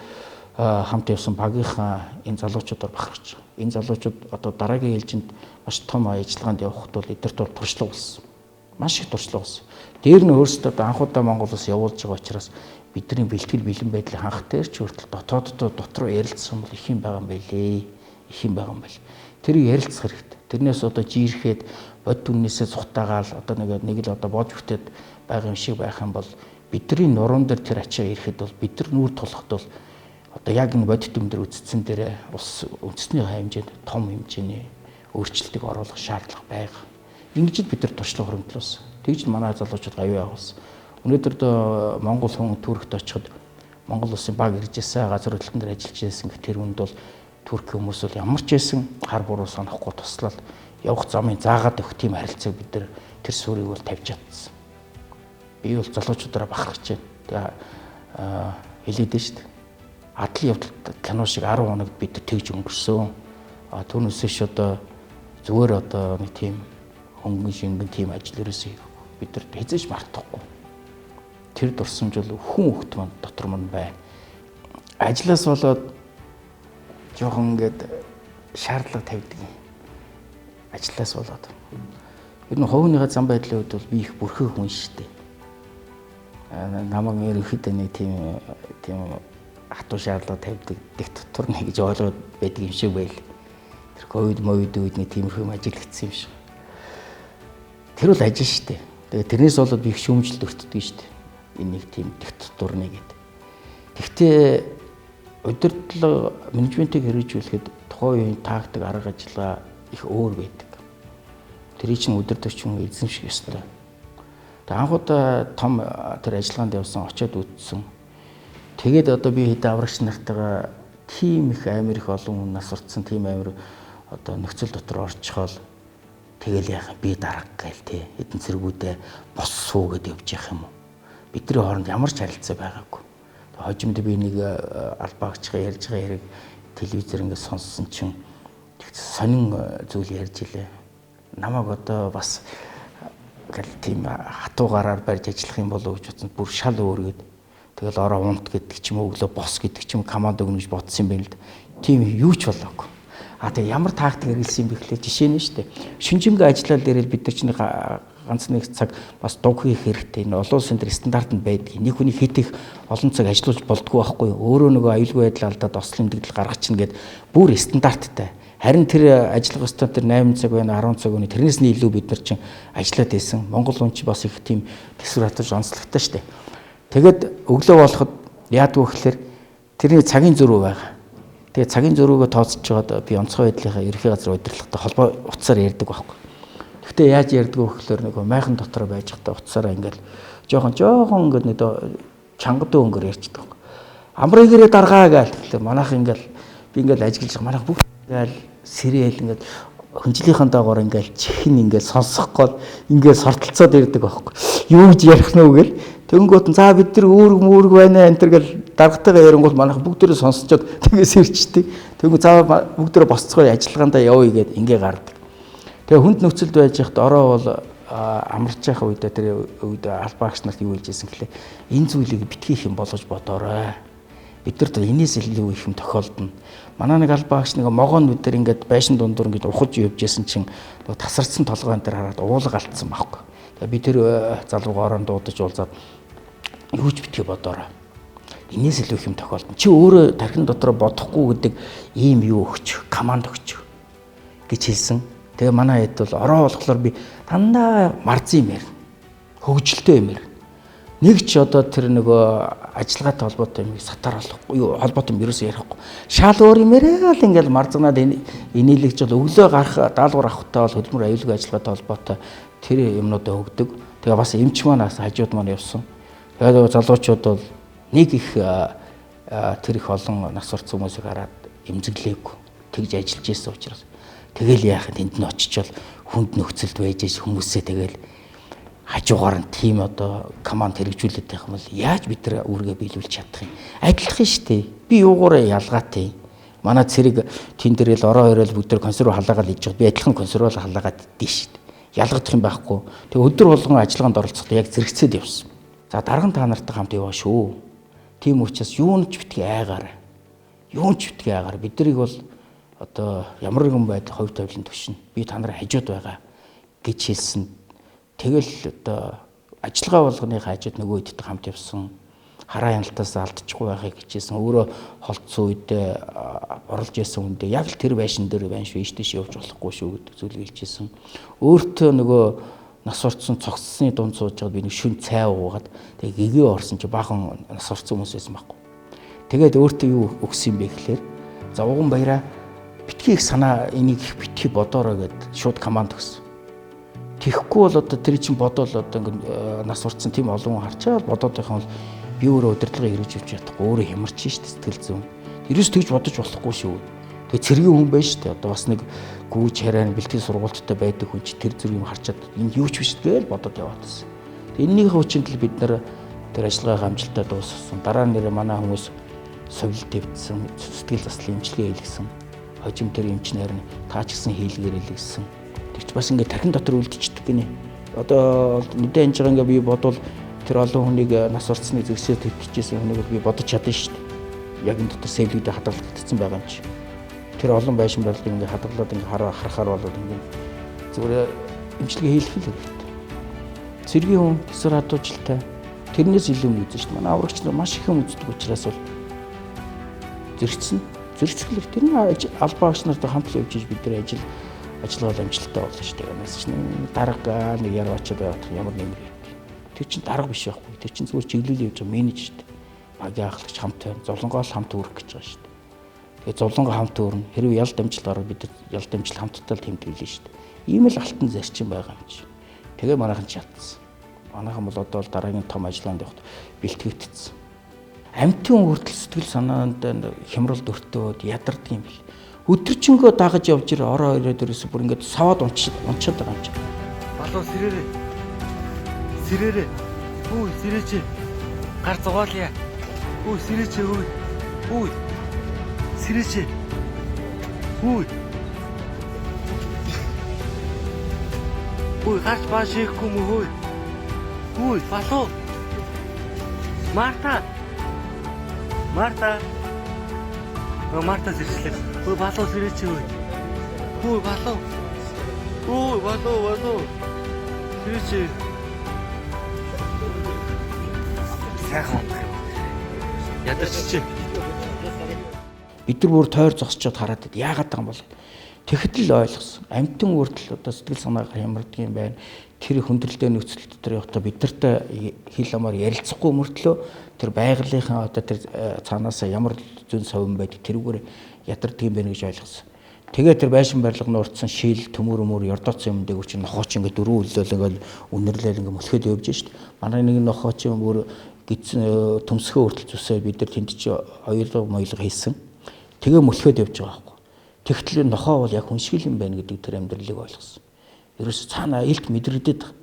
хамт явсан багийнхаа энэ залуучуудаар бахарч байгаа. Энэ залуучууд одоо дараагийн ээлжинд маш том ажиллагаанд явахд бол эдгэрт бол туршлага болсон. Маш их туршлага болсон. Дээр нь өөрсдөө одоо анхудаа Монгол улс явуулж байгаа учраас бидний бэлтгэл бэлэн байдлыг хангах дээр ч хүртэл дотооддоо дотроо ярилцсан бол их юм байгаа юм байлээ. Их юм байгаа юм байл. Тэрийг ярилцах хэрэгтэй. Тэрнээс одоо жирэхэд бод түннээсээ цухтаагаал одоо нэг л одоо бодж бүтээд байгаа юм шиг байх юм бол бидний нуруунд дээр тэр ачаа ирэхэд бол бид нар нүүр тулахд бол одоо яг энэ бодит юм дээр үздсэн дээр улс үндэсний хэмжээнд том хэмжээний өөрчлөлтийг оруулах шаардлага байгаа. Ингэж л бид нар туршлага хөрөмтлөөс. Тэгж манай залуучууд гавь явуулсан. Өнөөдөр Монгол хүн Туркт очиход Монгол улсын баг ирж байсан, газар хөдлөлтөн дээр ажиллаж байсан гэх тэр хүнд бол Турк хүмүүс бол ямар ч байсан хар буруу санахгүй туслал явах замыг заагаад өгөх тийм харилцааг бид нар тэр суурийг бол тавьж чадсан. Би бол залуучуудаараа бахархаж байна. Тэгээ хэлээд нь шүү дээ. Адал явдал кино шиг 10 хоногт бид тэгж өнгөрсөн. А түүнээс ш одоо зүгээр одоо нэг тийм хөнгөн шингэн тийм ажил ерөөсөө бид нар хэзээ ч мартахгүй. Тэр дурсамж бол хүн хөхт манд дотор мань байна. Ажлаас болоод жоохон ингээд шаардлага тавьдаг юм. Ажлаас болоод. Ер нь хувийнхаа зам байдлын үед бол би их бүрхэг хүн шүү дээ. Намайг ерөнхийдөө нэг тийм хатуу шаардлага тавьдаг диктатор нэг гэж ойлгоод байдаг юм шиг байл. Тэр ковид мовид үед нэг тиймэрхүү юм ажиглагдсан юм шиг. Тэр бол ажил шүү дээ. Тэгээ тэрнээс болоод би их шүүмжлэлд өртдөг шүү дээ. Энэ нэг тийм диктатор нэг гэдэг. Тэгтээ удирдлага менежментийг хэрэгжүүлэхэд тухайн үеийн тактик, арга ажиллагаа их өөр байдаг. Тэрийг чинь удирдагч хүн эзэмших ёстой. Тэгээ анх удаа том тэр ажиллагаанд явсан, очиод үтсэн. Тэгээд одоо би хэд аврагч нартайгаа тийм их амар их олон хүн нас уртсан тийм амар одоо нөхцөл дотор орчихоол тэгэл яах би дарга гээл те хэдэн цэргүүдээ бос суу гэд явж явах юм уу? Бидний хооронд ямар ч харилцаа байгаагүй. Хожимд би нэг албаагчгаа ярьж байгаа хэрэг телевизээр ингээд сонссон чинь сонин зүйл ярьж илээ. Намайг одоо бас гэл тийм хатуу гараар барьж ажиллах юм болов уу гэж бодсон. Бүр шал өөргээд тэгэл ороо унт гэдэг ч юм уу, өглөө бос гэдэг ч юм команд өгнө гэж бодсон юм байна л да. Тийм юу ч болоогүй. А тэгээ ямар тактик хэрэглэсэн юм бэ гэхлээр жишээ нь шүү дээ. Шинжингээ ажиллаад ирэл бид нар чинь ганц нэг цаг бас дуг хийх хэрэгтэй. Энэ олон улсын дээр стандарт нь байдаг. Нэг хүний хэд их олон цаг ажиллуулж болдгоо байхгүй юу? Өөрөө нөгөө аюулгүй байдал алдаад ослын дэгдэл гаргачихна гэд бүр стандарттай. Харин тэр ажиллах ёстой тэр 8 цаг байна, 10 цаг байна. Тэрнээс нь илүү бид нар чинь ажиллаад байсан. Монгол хүн чинь бас их тийм төсвөр хатаж онцлогтой шүү дээ. Тэгээд өглөө болоход яадгүй гэхлээр тэрний цагийн зөрүү байгаа. Тэгээд цагийн зөрүүгөө тооцож байгаад би онцгой байдлынхаа ерөнхий газар удирдлагатай холбоо утсаар ярьдаг байхгүй. Гэхдээ яаж ярьдаг вэ гэхлээр нөгөө майхан дотор байж байхдаа утсаараа ингээл жоохон ингээд нэг чангадуу өнгөөр ярьчихдаг. Амрын гэрээ даргаа гээл тэгэхээр манайх ингээл би ингээл ажиглаж манайх бүгд ингээл сэрээл ингээд хөнжлийнхээ доогоор ингээл чихэн ингээл сонсохгүй ингээл сортолцоод ирдэг байхгүй. Юу гэж ярих нь вэ гэл тэгэнгүүт нь за бид нар үүрэг үүрэг байна энэ төр гэл даргатайгаа ярингуул манайх бүгдээрээ сонсчоод тэгээс ирчдэг. Тэнгүү за бүгдээрээ босцгоо ажиллагаандаа явъя гэд ингээ гардаг. Тэгээ хүнд нөхцөлд байж байхад ороо бол амарч явах үедээ тэр үед албаагч нарт юу хэлжсэн гэхлээ энэ зүйлийг битгий их юм болгож бодоорой. Бид нарт энэс илүү их юм тохиолдно. Манай нэг албаагч нэг могоон бид нар ингээд байшин дундуур ингээд ухаж явж исэн чинь нөгөө тасарсан толгойн дээр хараад уулга алдсан байхгүй. Тэгээ би тэр залууга ороон дуудаж уулзаад юу ч битгий бодоорой. Энэс илүү их юм тохиолдно. Чи өөрөө тархин дотор бодохгүй гэдэг ийм юу өгч, команд өгч гэж хэлсэн. Тэгээ манай хэд бол ороо болохоор би дандаа марзын юм ярина. Хөгжилтэй юм ярина. Нэг ч одоо тэр нөгөө ажиллагаатай холбоотой юм сатар болохгүй юу холбоотой юм ерөөсөө ярихгүй. Шал өөр юм яриа л ингээл марзагнаад инээлэгч бол өглөө гарах даалгавар авахтаа бол хөдөлмөр аюулгүй ажиллагаатай холбоотой тэр юмнуудаа өгдөг. Тэгээ бас эмч маань бас хажууд маань явсан. Тэгээд залуучууд бол нэг их тэр их олон нас орсон хүмүүсийг хараад эмзэглээгүй тэгж ажиллаж исэн учраас тэгэл яах юм тэнд нь очичвол хүнд нөхцөлд байж ш хүмүүсээ тэгэл хажуугаар нь тийм одоо команд хэрэгжүүлээд байх юм бол яаж бид нар үүргээ биелүүлж чадах юм? Адилхан шүү дээ. Би юугаараа ялгаатай. Манай цэрэг тэн дээрэл ороо ирээл бүгд тэр консерв халаагаад иж байгаа. Би адилхан консерв халаагаад идэж шүү дээ. Ялгадах юм байхгүй. Тэгээ өдөр болгон ажиллагаанд оролцохдоо яг зэрэгцээд явсан. За дарга нь та нартай хамт яваа шүү. Тийм учраас юунд ч битгий айгаарай. Юунд ч битгий айгаарай. Бид нарыг бол одоо ямар нэгэн байдал хувь тавилан төвшин. Би та нарын хажууд байгаа гэж хэлсэн. Тэгэл одоо ажиллагаа болгоны хажууд нөгөө хэдтэй хамт явсан. Хараа хяналтаас алдчихгүй байхыг хичээсэн. Өөрөө холдсон үедээ орлож ясан хүндээ яг л тэр байшин дээр байна шүү. Ийш тийш явж болохгүй шүү гэдэг зүйлийг хэлжсэн. Өөртөө нөгөө нас орцсон цогцсны дунд сууж байгаад би нэг шүн цай уугаад тэгээ гэгээ орсон чи баахан нас орцсон хүмүүс байсан байхгүй. Тэгээд өөртөө юу өгсөн юм бэ гэхлээр за уган баяраа битгий их санаа энийг их битгий бодоорой гэд шууд команд өгсөн. Тэгэхгүй бол одоо тэр чинь бодоол одоо ингээд нас уртсан тийм олон хүн харчаал бодоод байх юм бол би өөрөө удирдлага хэрэгж явж чадахгүй өөрөө хямарч шít сэтгэл зүйн. Ерөөс тэгж бодож болохгүй шүү. Тэгээ цэргийн хүн байж штэ. Одоо бас нэг гүйж хараа бэлтгэл сургуульттай байдаг хүн чи тэр зүрх юм харчаад энэ юу ч биш гээл бодоод яваад байсан. Тэгээ энэнийхээ хүчинд л бид нар тэр ажиллагаагаа амжилттай дуусгасан. Дараа нь нэр манай хүмүүс совилт твдсэн, сэтгэл заслын эмчилгээ хийлгэсэн. Хожим тэр эмчнэр нь таа ч гэсэн хийлгээрэй л гэсэн. Тэр ч бас ингээд тархин дотор үлдчихдэг гинэ. Одоо мэдээ ханж байгаа ингээд би бодвол тэр олон хүнийг нас орцсныг зэгсээ твтчихсэн хүнийг би бодож чадна шүү дээ. Яг энэ дотор сэвлэгдээ хадгалагдсан байгаа юм чи. Тэр олон байшин барилгыг ингээд хадгалаад ингээд харахаар болоод ингээд зүгээр эмчилгээ хийлгэх л хэрэгтэй. Цэргийн хүн тэсвэр хадуужилтай тэрнээс илүү юм үзэн шүү дээ. Манай аврагч нар маш их юм үздэг учраас бол зэрэгцэн зэрэгцгэлэр тэр нь албаа агч нартай хамт л явж бид нар ажиллагаа амжилттай болно шүү дээ. Манайс чинь дарга нэг яруу очоод байгаад ямар нэмэр хийдэг. Тэр чинь дарга биш байхгүй. Тэр чинь зүгээр чиглэл явж байгаа менеж шүү дээ. Багийн ахлагч хамт байна. Зовлонгоо л хамт үүрэх гэж байгаа шүү дээ. Тэгээ зовлонгоо хамт үүрнэ. Хэрвээ ялд амжилт гарвал бид ялд амжилт хамтдаа л тэмдэглэе шүү дээ. Ийм л алтан зарчим байгаа юм чи. Тэгээ манайхан чадсан. Манайхан бол одоо л дараагийн том ажиллагаанд явахад бэлтгэгдсэн. Амьтан хүртэл сэтгэл санаанд хямрал өртөөд ядардаг юм бэл. Өдөржингөө дагаж явж ирээ ороо ирээд ерөөсө бүр ингээд саваад унчаад байгаа юм чи. Балуу сэрээрээ. Сэрээрээ. Хүү сэрээч. Гар зугаалъя. Хүү сэрээч хүү. Хүү. Сэрээч. Хүү. Хүү гарч баа шийхгүй мө хүү. Хүү балуу. Марта. Марта. Марта сэрчлээ. Хөө балуу сэрээч хөө. Хөө балуу. Хөө балуу балуу. Сэрээч. Сайхан унтах юм. Ядарч чи. Бид нар бүр тойр зогсчод хараад байд. Яагаад байгаа юм бол тэгэхэд л ойлгосон. Амьтан хүртэл одоо сэтгэл санаагаар хямардаг юм байна. Тэр хүндрэлтэй нөхцөл дотор явахдаа бид нартай хэл амаар ярилцахгүй мөртлөө тэр байгалийнхаа одоо тэр цаанаасаа ямар зүүн совин байдаг тэрүүгээр ядардаг юм байна гэж ойлгосон. Тэгээ тэр байшин барилга нуурдсан шил төмөр өмөр ёрдооцсон юм дээгүүр чинь нохооч ингээд дөрөв өллөөл ингээд үнэрлээл ингээд мөлхөд явж шít. Манай нэг нохооч юм бүр гидсэн төмсгөө хүртэл зүсээ бид нар тэнд чи оёлго моёлго хийсэн. Тэгээ мөлхөд явж байгаа байхгүй. Тэгтэл нохоо бол яг хүн шиг юм байна гэдэг тэр амьдралыг ойлгосон. Ерөөс цаана илт мэдрэгдээд байгаа.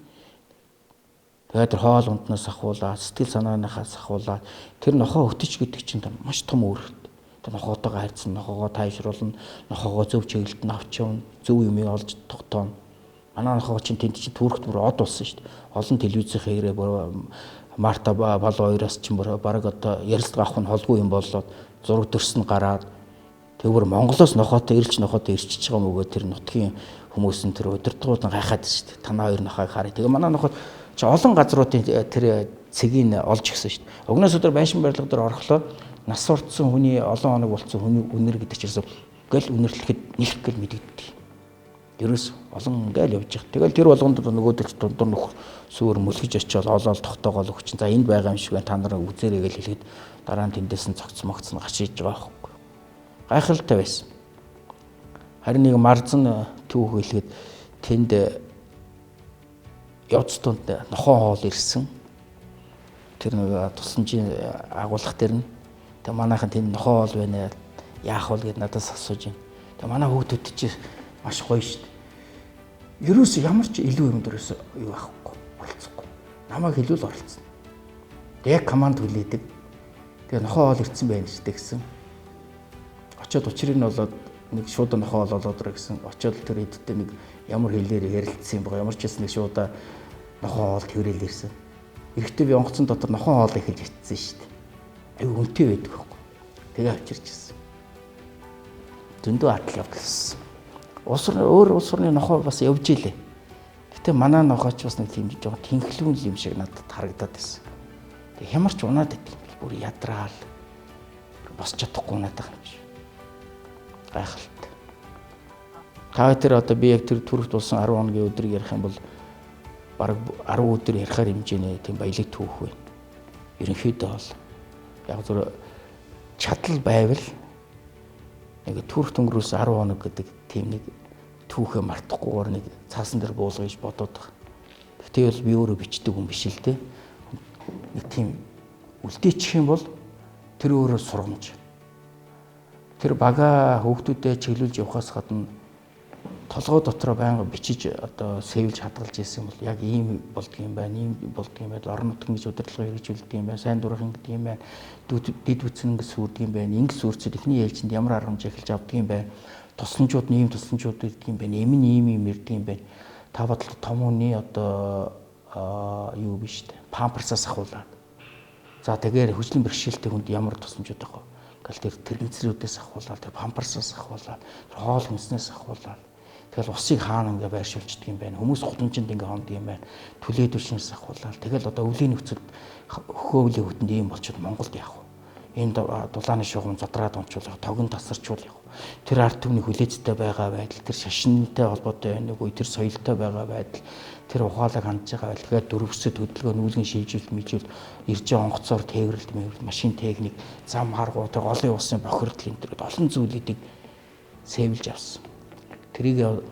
Тэгээд тэр хоол унднаас ахуулаад, сэтгэл санааныхаас ахуулаад тэр нохоо өтөч гэдэг чинь маш том үүрэгтэй. Тэр нохоотойгоо харьцсан, нохоогоо тайвшруулна, нохоогоо зөв чиглэлд нь авч явна, зөв юмыг олж тогтооно. Манай нохоо чинь тэнд чинь түүрхт бүр од болсон шүү дээ. Олон телевизийн хэрэг бүр Марта Балуу хоёроос чинь бүр бараг одоо ярилцлага авах нь холгүй юм боллоо. Зураг төрсөн гараад тэгвэр Монголоос нохоотой ирэлч нохоотой ирчихэж байгаа мөгөө тэр нутгийн хүмүүс нь тэр удирдгууд нь гайхаад шүү дээ. Танаа хоёр нохоог харъя. Тэгээ манай нохоо чи олон газруудын тэр цэгийг олж өгсөн шүү дээ. Огноос өдөр байшин барилга дээр орохлоо нас уртсан хүний олон хоног болцсон хүний үнэр гэдэг чинь гэл үнэрлэхэд нэлэх гэл мэдэгддэг. Ерөөс олон ингээл явж байгаа. Тэгэл тэр болгонд нөгөөдөл дундуур нөх сүүр мөлхөж очиод олоол тогтоогоол өгч. За энд байгаа юм шиг байна. Та нар үзээрэй гэж хэлэхэд дараа нь тэндээс нь цогц могц нь гарч иж байгаа байхгүй. Гайхалтай байсан. Харин нэг марзан түүх хэлэхэд тэнд явц тунд нохоо хоол ирсэн. Тэр нэг тусламжийн агуулгах дээр нь тэг манайхан тэнд нохоо хоол байна. Яах вэ гэд надаас асууж байна. Тэг манай хүүхдүүд чи маш гоё шүү дээ. Ерөөс ямар ч илүү юм дөрөөс юу авахгүй, оролцохгүй. Намайг хэлвэл оролцсон. Тэг яг команд хүлээдэг. Тэгээ нохоо хоол ирсэн байх шүү дээ гэсэн. Очоод учрыг нь болоод нэг шууд нохоо хоол олоод ирэх гэсэн. Очоод тэр эдтэй нэг ямар хэлээр ярилцсан юм бэ? Ямар ч гэсэн нэг шууд нохоо хоол тэрэл ирсэн. Эрэхтэй би онгоцон дотор нохоо хоол эхэлж ичсэн шүү дээ. Аюу үнэтэй байдаг байхгүй. Тэгээ авчирч ирсэн. Зөндөө атал явдалсан. Улс өөр улс орны нохоо бас явж илээ. Гэтэ манай нохооч бас нэг тийм жоохон тэнхлүүн юм шиг надад харагдаад байсан. Тэг хямарч унаад идэх юм бэл бүр ядраал босч чадахгүй унаад байгаа юм шиг. Гайхалтай. Та тэр одоо би яг тэр төрөгт болсон 10 хоногийн өдрийг ярих юм бол бараг 10 өдөр ярихаар хэмжээний тийм баялаг түүх байна. Ерөнхийдөө бол яг зөв чадал байвал нэг төрөгт өнгөрөөс 10 хоног гэдэг тийм нэг түүх түүхээ мартахгүйгээр нэг цаасан дээр буулгая гэж бодоод байгаа. Тэгтэл би өөрөө бичдэг хүн биш л дээ. Нэг тийм үлдээчих юм бол тэр өөрөө сургамж. Тэр бага хүүхдүүдэд чиглүүлж явахаас гадна толгой дотроо байнга бичиж одоо сэвлж хадгалж ирсэн бол яг ийм болдго юм байна, ийм болдго юм байна, орон нутг ингэж удирдлага хэрэгжүүлдэг юм байна, сайн дурах ингэдэг юм байна, дэд бүтсэн ингэж сүрдэг юм байна, ингэж сүрцээд эхний ээлжинд ямар арга хэмжээ эхэлж авдаг юм байна, тусламжууд нь ийм тусламжууд ирдэг юм байна, эм нь ийм ийм ирдэг юм байна. Та бодлоо том хүний одоо юу биш үү? Памперсаас ахуулаад. За тэгэхээр хүчлийн бэрхшээлтэй хүнд ямар тусламжууд байх вэ? Ингээл тэр тэрэгцрүүдээс ахуулаад, тэр памперсаас ахуулаад, тэр хоол хүнснээс ахуулаад. Тэгэл усыг хаана ингээ байршуулчихдаг юм байна. Хүмүүс гудамжинд ингээ хондог юм байна. Түлээ түвшнээс ахуулаад. Тэгэл одоо өвлийн нөхцөлд хөхөө өвлийн хөтөнд ийм болчиход Монголд яах вэ? Энэ дулааны шугам задраад унчуулах, тогон тасарчуул яах вэ? Тэр ард түмний хүлээцтэй байгаа байдал, тэр шашинтай холбоотой байна уу? Тэр соёлтой байгаа байдал, тэр ухаалаг хандж байгаа байдал. Тэгээд дөрвөсөд хөдөлгөөн нүүлгэн шийдвэл мижүүл ирж байгаа онгоцоор тээвэрлэлт, мэвэрлэлт, машин техник, зам харгуу, тэр олон улсын бохирдол энэ төр олон зүйлүүдийг сэвлж авсан. Тэрийг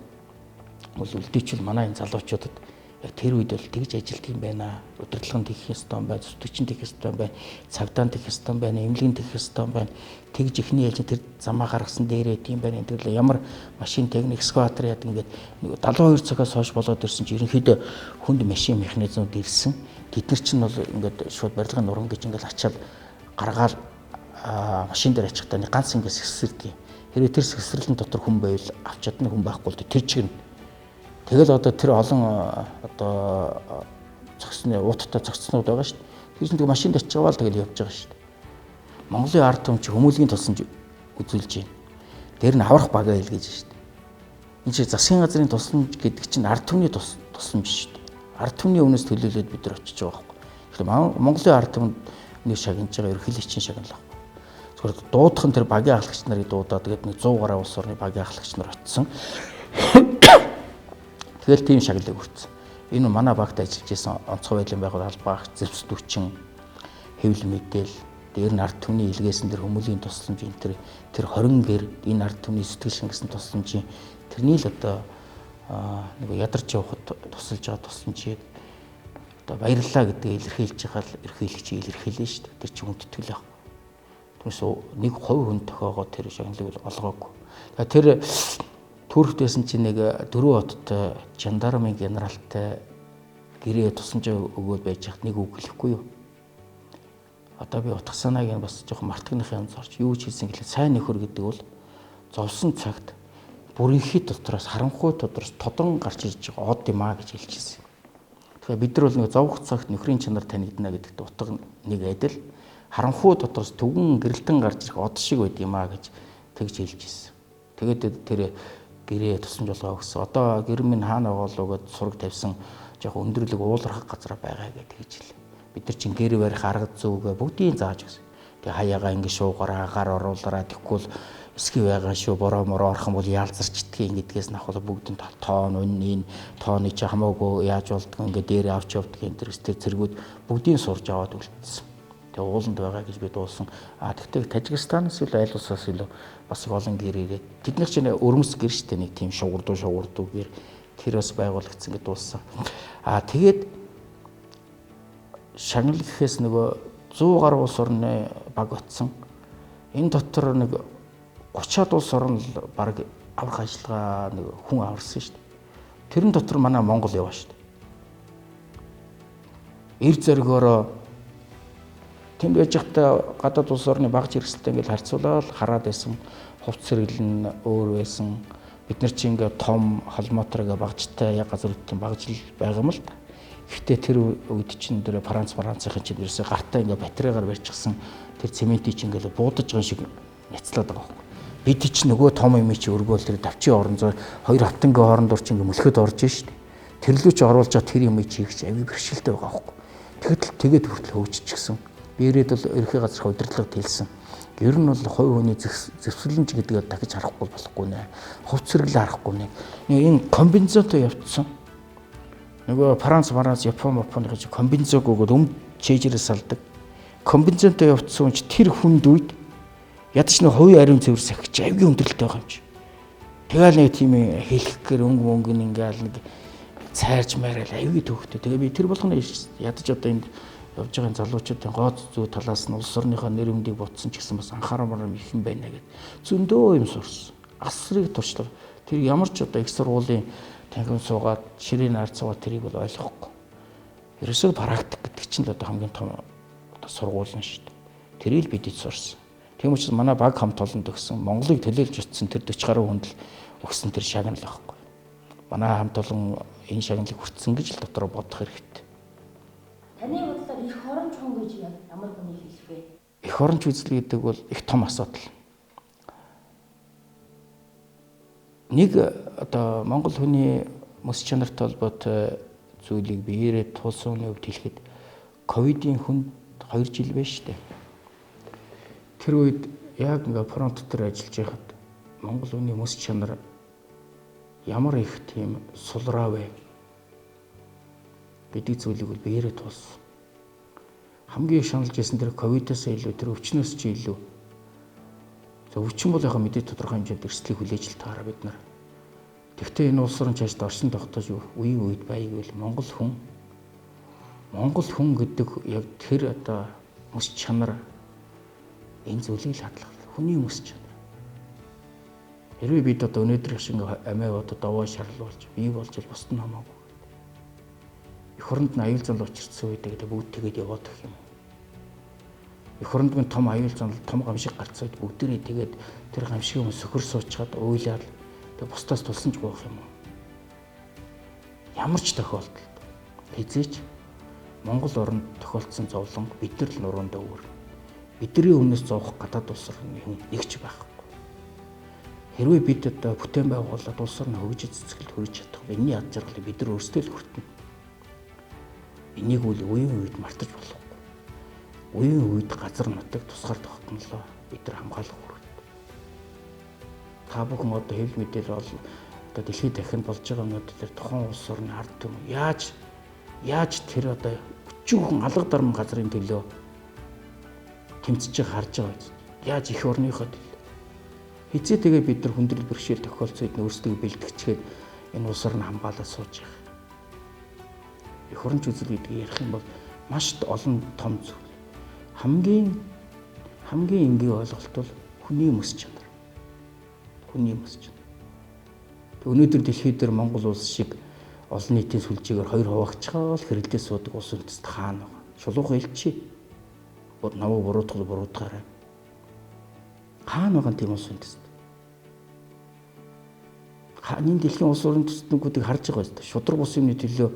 бол үлдээчүүл манай энэ залуучуудад яг тэр үед бол тэгж ажилтг юм байна. Удирдлага нь тэгэх ёстой юм байна, зүтгэгч нь тэгэх ёстой юм байна, цагдаа нь тэгэх ёстой юм байна, эмнэлэг нь тэгэх ёстой юм байна. Тэгж эхний ээлжин тэр замаа гаргасан дээрээ тийм байна. Тэр л ямар машин техник, экскаватор яадаг ингээд 72 цагаас хойш болоод ирсэн чи ерөнхийдөө хүнд машин механизмууд ирсэн. Тэд нар чинь бол ингээд шууд барилгын нуран гэж ингээд ачаал гаргаал машин дээр ачихтаа нэг ганц ингээд сэгсэрдэг. Хэрвээ тэр сэгсрэлийн дотор хүн байвал авч чадна, хүн байхгүй бол тэр чиг нь. Тэгэл одоо тэр олон одоо зогсны ууттай зогцснууд байгаа шүү дээ. Тэр чинь тэг машинд очиж байгаа л тэгэл явж байгаа шүү дээ. Монголын ард түмэн чи хүмүүлгийн тусламж үзүүлж байна. Тэр нь аврах багаа илгээж шүү дээ. Энэ чи засгийн газрын тусламж гэдэг чинь ард түмний тусламж шүү дээ. Ард түмний өмнөөс төлөөлөөд бид нар очиж байгаа байхгүй. Тэгэхээр Монголын ард түмний шагнаж байгаа ерөнхийлөгчийн шагнал. Зүгээр дуудах нь тэр багийн ахлагч нарыг дуудаад тэгээд нэг 100 гаруй улс орны багийн ахлагч нар очсон. Тэгэл тийм шагналыг хүртсэн. Энэ манай багт ажиллаж исэн онцгой байдлын байгууллага албаагч, зэвсдүүчин, хэвлэл мэдээл, дээр нь ард түмний илгээсэн тэр хүмүүлийн тусламж энэ тэр 20 гэр энэ ард түмний сэтгэл шингэсэн тусламжийн тэрний л одоо нэг ядарч явахад тусалж байгаа тусламжийг одоо баярлалаа гэдгээ илэрхийлж байгаа л ерхийлэгч илэрхийлнэ шүү дээ. Тэр чинь хүндэтгэл байхгүй. Түүнээс нэг хувь хүн тохиогоо тэр шагналыг олгоогүй. Тэр Түрхт байсан чинь нэг дөрвөн хоттой жандармын генералтай гэрээ тусламжаа өгөөд байж хат нэг үг хэлэхгүй юу. Одоо би утга санааг нь бас жоохон мартагных юм зорч юу ч хэлсэн гэлээ сайн нөхөр гэдэг бол зовсон цагт бүрэнхий дотроос харанхуй дотроос тодон гарч ирж байгаа од юм а гэж хэлчихсэн. Тэгэхээр бид нар бол нэг зовх цагт нөхрийн чанар танигдана гэдэгт утга нэг адил харанхуй дотроос түгэн гэрэлтэн гарч ирэх од шиг байд юм а гэж тэгж хэлж ирсэн. Тэгээд тэр гэрээ тусламж болгоо өгсөн. Одоо гэр минь хаана байгаа болоо гэд сураг тавьсан жоохон өндөрлөг уулархах газар байгаа гэж тэгж хэлээ. Бид нар чинь гэр барих арга зүйгээ бүгдийг зааж өгсөн. Тэгээ хаяагаа ингэ шуугараа гар оруулаараа тэгвэл эсхий байгаа шүү бороо мороо орох юм бол яалзарчдгийг гэдгээс нь бүгд нь тоон үн энэ тооны чи хамаагүй яаж болдгоо ингээ дээрээ авч явдаг энэ тэр цэргүүд бүгдийг сурж аваад үлдсэн. Тэгээ ууланд байгаа гэж би дуусан. А тэгтээ Тажикстанаас илүү айл улсаас илүү бас их олон гэр ирээд тэднийх чинь өрөмс гэр штэ нэг тийм шугурдуу гэр тэр бас байгуулагдсан гэж дуусан. А тэгээд шагнал гэхээс нөгөө 100 гаруй улс орны баг очсон. Энэ дотор нэг 30-аад улс орн л баг аврах ажиллагаа нэг хүн аварсан шүү дээ. Тэрэн дотор манай Монгол яваа шүү дээ. Эр зоригоороо тэнд байж байхдаа гадаад улс орны багж хэрэгсэлтэй ингээл харьцуулаад хараад байсан. Хувц сэргэл нь өөр байсан. Бид нар чи ингээ том холмотрог багжтай яг газар үтэн багжил байгаа юм л та. Гэхдээ тэр үед чинь тэр Францын чинь ерөөсөө гартаа ингээ батарейгаар барьчихсан тэр цементийг чинь ингээл буудаж байгаа шиг няцлаад байгаа байхгүй. Бид чинь нөгөө том юм чи өргөөл тэр давчийн орон зай хоёр хавтангийн хооронд ур чинь ингээ мөлхөд орж шít. Тэр лүү чи оруулж байгаа тэр юм чи хийх чи аюу бэрхшээлтэй байгаа байхгүй. Тэгэхэд л тэгээд хүртэл хөгжчихсэн. Би ирээд бол ерөнхий газрын удирдлагад хэлсэн. Ер нь бол хувь хүний зэвсэглэмж гэдгээ дахиж харахгүй болохгүй нэ. Хувц сэргэлээ харахгүй нэ. Энэ комбинзотой явцсан. Нөгөө Франц, Япон, гэж комбинзог өгөөд өм чэйжрээс салдаг. Комбинзонтой явцсан хүн чи тэр хүнд үед ядаж нэг хувийн ариун цэвэр сахиж аюугийн өндөрлөлтэй байгаа юм чи. Тэгэл нэг тийм хэлэхээр өнгө мөнгө нь ингээл нэг цайрж майраал аюугүй төвхтэй. Тэгээ би тэр болгоно ядаж одоо энд явж байгаа залуучуудын гоо зүү талаас нь улс орныхоо нэр хүндийг ботсон ч гэсэн бас анхаарамар их юм байна гэд. Зөндөө юм сурсан. Асрыг туршлага. Тэр ямар ч одоо их сургуулийн танхим суугаад ширээ нар суугаад тэрийг бол ойлгохгүй. Ерөөсөө практик гэдэг чинь л одоо хамгийн том одоо сургууль нь шүү дээ. Тэрийг л бид сурсан. Тийм учраас манай баг хамт олонд өгсөн Монголыг төлөөлж очсон тэр 40 гаруй хүнд л өгсөн тэр шагнал байхгүй. Манай хамт олон энэ шагналыг хүртсэн гэж л дотор бодох хэрэгтэй. Таны бодлоор эх оронч хүн гэж ямар хүнийг хэлэх вэ? Эх оронч үзэл гэдэг бол их том асуудал. Нэг одоо Монгол хүний мэс чанарт холбоотой зүйлийг биеэрээ тулсан хүний хувьд хэлэхэд ковидын хүнд 2 жил байна шүү дээ. Тэр үед яг ингээ фронт дээр ажиллаж байхад Монгол хүний мэс чанар ямар их тийм сулраа вэ гэдэг зүйлийг бол биеэрээ тулсан. Хамгийн их шаналж байсан тэр ковидоос илүү, тэр өвчнөөс ч илүү. За өвчин бол яг мэдээ тодорхой хэмжээнд эрсдлийг хүлээж л таараа бид нар. Тэгвэл энэ улс орон чаашд оршин тогтоож үеийн үед байг бол Монгол хүн. Монгол хүн гэдэг яг тэр одоо мэс чанар энэ зүйлийг л хадлах. Хүний мэс чанар. Хэрвээ бид одоо өнөөдөр шиг амиа одоо даваа шарлуулж бий болж л бусд нь хамаагүй. Эх оронд нь аюул занал учирсан үед гэдэг бүгд тэгээд яваад гэх юм. Эх оронд минь том аюул занал, том гамшиг гарцсан үед бүгдээрээ тэгээд тэр гамшигын өмнө сөхөр суучгаад уйлаад тэг бусдаас тулсан ч гоох юм уу. Ямар ч тохиолдолд хэзээ ч Монгол оронд тохиолдсон зовлон бид нар л нуруундаа өөр. Бидний өмнөөс зовох гадаад улс орны хүн нэг ч байхгүй. Хэрвээ бид одоо бүтээн байгуулалт улс орны хөгжиж цэцгэлд хүрэж чадах бол энэний ад жаргалыг бид нар өөрсдөө л хүртэнэ. Энийг үл үеийн үед мартаж болохгүй. Үеийн үед газар нутаг тусгаар тогтнолоо бид нар хамгаалах үүрэгтэй. Та бүхэн одоо хэвлэл мэдээлэл бол одоо дэлхийд дахинд болж байгаа юмнууд дээр тухайн улс орны ард түмэн яаж тэр одоо өчүүхэн алга дарман газрын төлөө тэмцэж харж байгаа биз. Яаж эх орныхоо төлөө. Хэзээ тэгээ бид нар хүндрэл бэрхшээл тохиолдсон үед нь өөрсдөө бэлтгэчгээд энэ улс орн хамгаалаад сууж байгаа. Эх оронч үзэл гэдгийг ярих юм бол маш олон том зүйл. Хамгийн энгийн ойлголт бол хүний мэс чанар. Хүний мэс чанар. Тэг өнөөдөр дэлхий дээр Монгол улс шиг олон нийтийн сүлжээгээр хоёр хуваагчгаал хэрэлдээ суудаг улс үндэст хаана байгаа. Шулуухан элчи. Намайг буруутгал буруутгаарай. Хаана байгаа тийм улс үндэст? Энэ дэлхийн улс орон үндэстнүүдийг харж байгаа юм. Шудраг ус юмны төлөө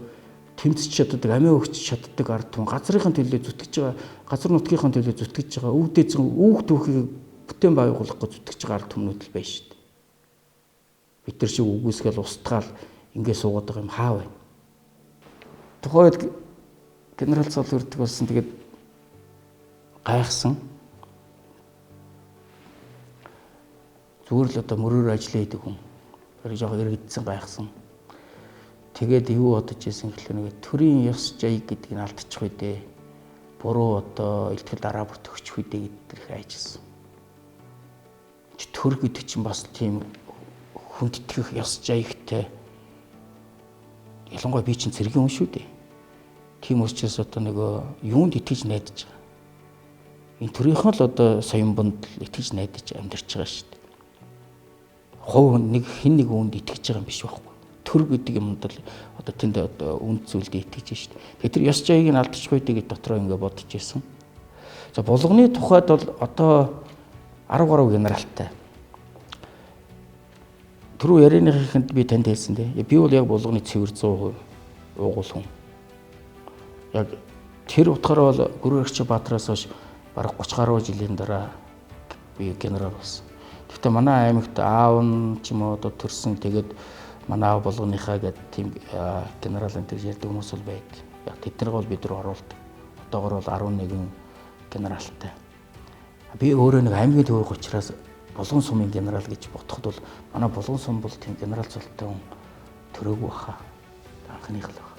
тэмцэж чаддаг, амиа өгч чаддаг ард түмэн, газрынхын төлөө зүтгэж байгаа, газар нутгийнхын төлөө зүтгэж байгаа, өвдөө үүх түүхийг бүтээн байгуулах гэж зүтгэж байгаа ард түмнүүд л байна шүү дээ. Бид нар шиг үгүйсгээл устгаал ингээ суугаад байгаа юм хаа вэ? Тухайн үед генерал цол өрдөг болсон. Тэгээд гайхсан. Зүгээр л одоо мөрөөр ажиллаа хийдэг хүн. Тэр жоох эргэдсэн гайхсан. Тэгээд юу бодож исэн гэхлээр нэг төрийн ёс жаяг гэдгийг нь алдчих үү дээ. Буруу одоо илтгэл дараа бүр төгчих үү дээ гэдэг их айжсэн. Төр гэдэг чинь бас тийм хүндэтгэх ёс жаягтай. Ялангуяа би чинь цэргийн хүн шүү дээ. Тийм учраас одоо нөгөө юунд итгэж найдаж байгаа. Энэ төрийнхөө л одоо соёмбонд итгэж найдаж амьдарч байгаа шүү дээ. Хувь нэг хэн нэг үүнд итгэж байгаа юм биш байхгүй. Төр гэдэг юмд л одоо тэнд одоо үнд зүйлд итгэж шүү дээ. Тэгэхээр тэр ёс жаягийг нь алдчихгүй дээ гэж дотроо ингэ бодож ирсэн. За булганы тухайд бол одоо 10 гаруй генералтай. Түрүү ярианыхынд би танд хэлсэн дээ. Би бол яг булганы цэвэр 100% уугуул хүн. Яг тэр утгаараа бол Гүрэн Баатараас хойш бараг 30 гаруй жилийн дараа би генерал болсон. Гэхдээ манай аймагт аав нь ч юм уу одоо төрсөн тэгээд манай аав булганыхаа гэдэг тийм генерал энэ төр ярьдаг хүмүүс бол байд. Яг тэднийг бол бид нар оруулдаг. Одоогор бол 11 генералтай. Би өөрөө нэг аймгийн төвөг учраас Булган сумын генерал гэж бодоход бол манай Булган сум бол тийм генерал цолтой хүн төрөөгүй баха. Анхных л баг.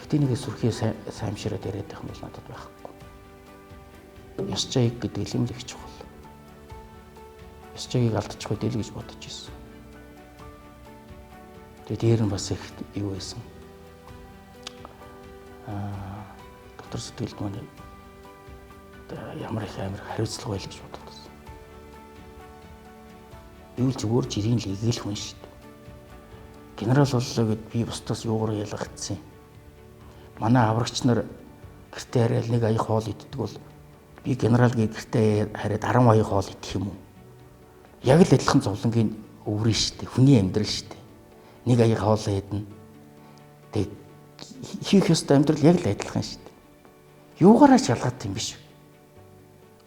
Гэхдээ нэг сүрхий саймшираад яриад байх юм бол надад байхгүй. Ёс жаяг гэдэг юм л их чухал. Ёс жаягийг алдчихгүй дээ л гэж бодож ирсэн. Тэгээ дээр нь бас их юу байсан. Дотор сэтгэлд маань ямар их амар хариуцлага байл гэж бодод байсан. Юу л зүгээр жирийн л эгэл хүн шүү дээ. Генерал боллоо гэд би бусдаас юугаар ялгагдсан юм. Манай аврагч нар гэртээ хараад нэг аяг хоол иддэг бол би генерал гээд гэртээ хараад 10 аяг хоол идэх юм уу? Яг л адилхан зовлонгийн өврөн шүү дээ. Хүний амьдрал шүү дээ. Нэг аяг хоолоо идэнэ. Тэг хийх ёстой амьдрал яг л адилхан шүү дээ. Юугаараа ч ялгаатай юм биш.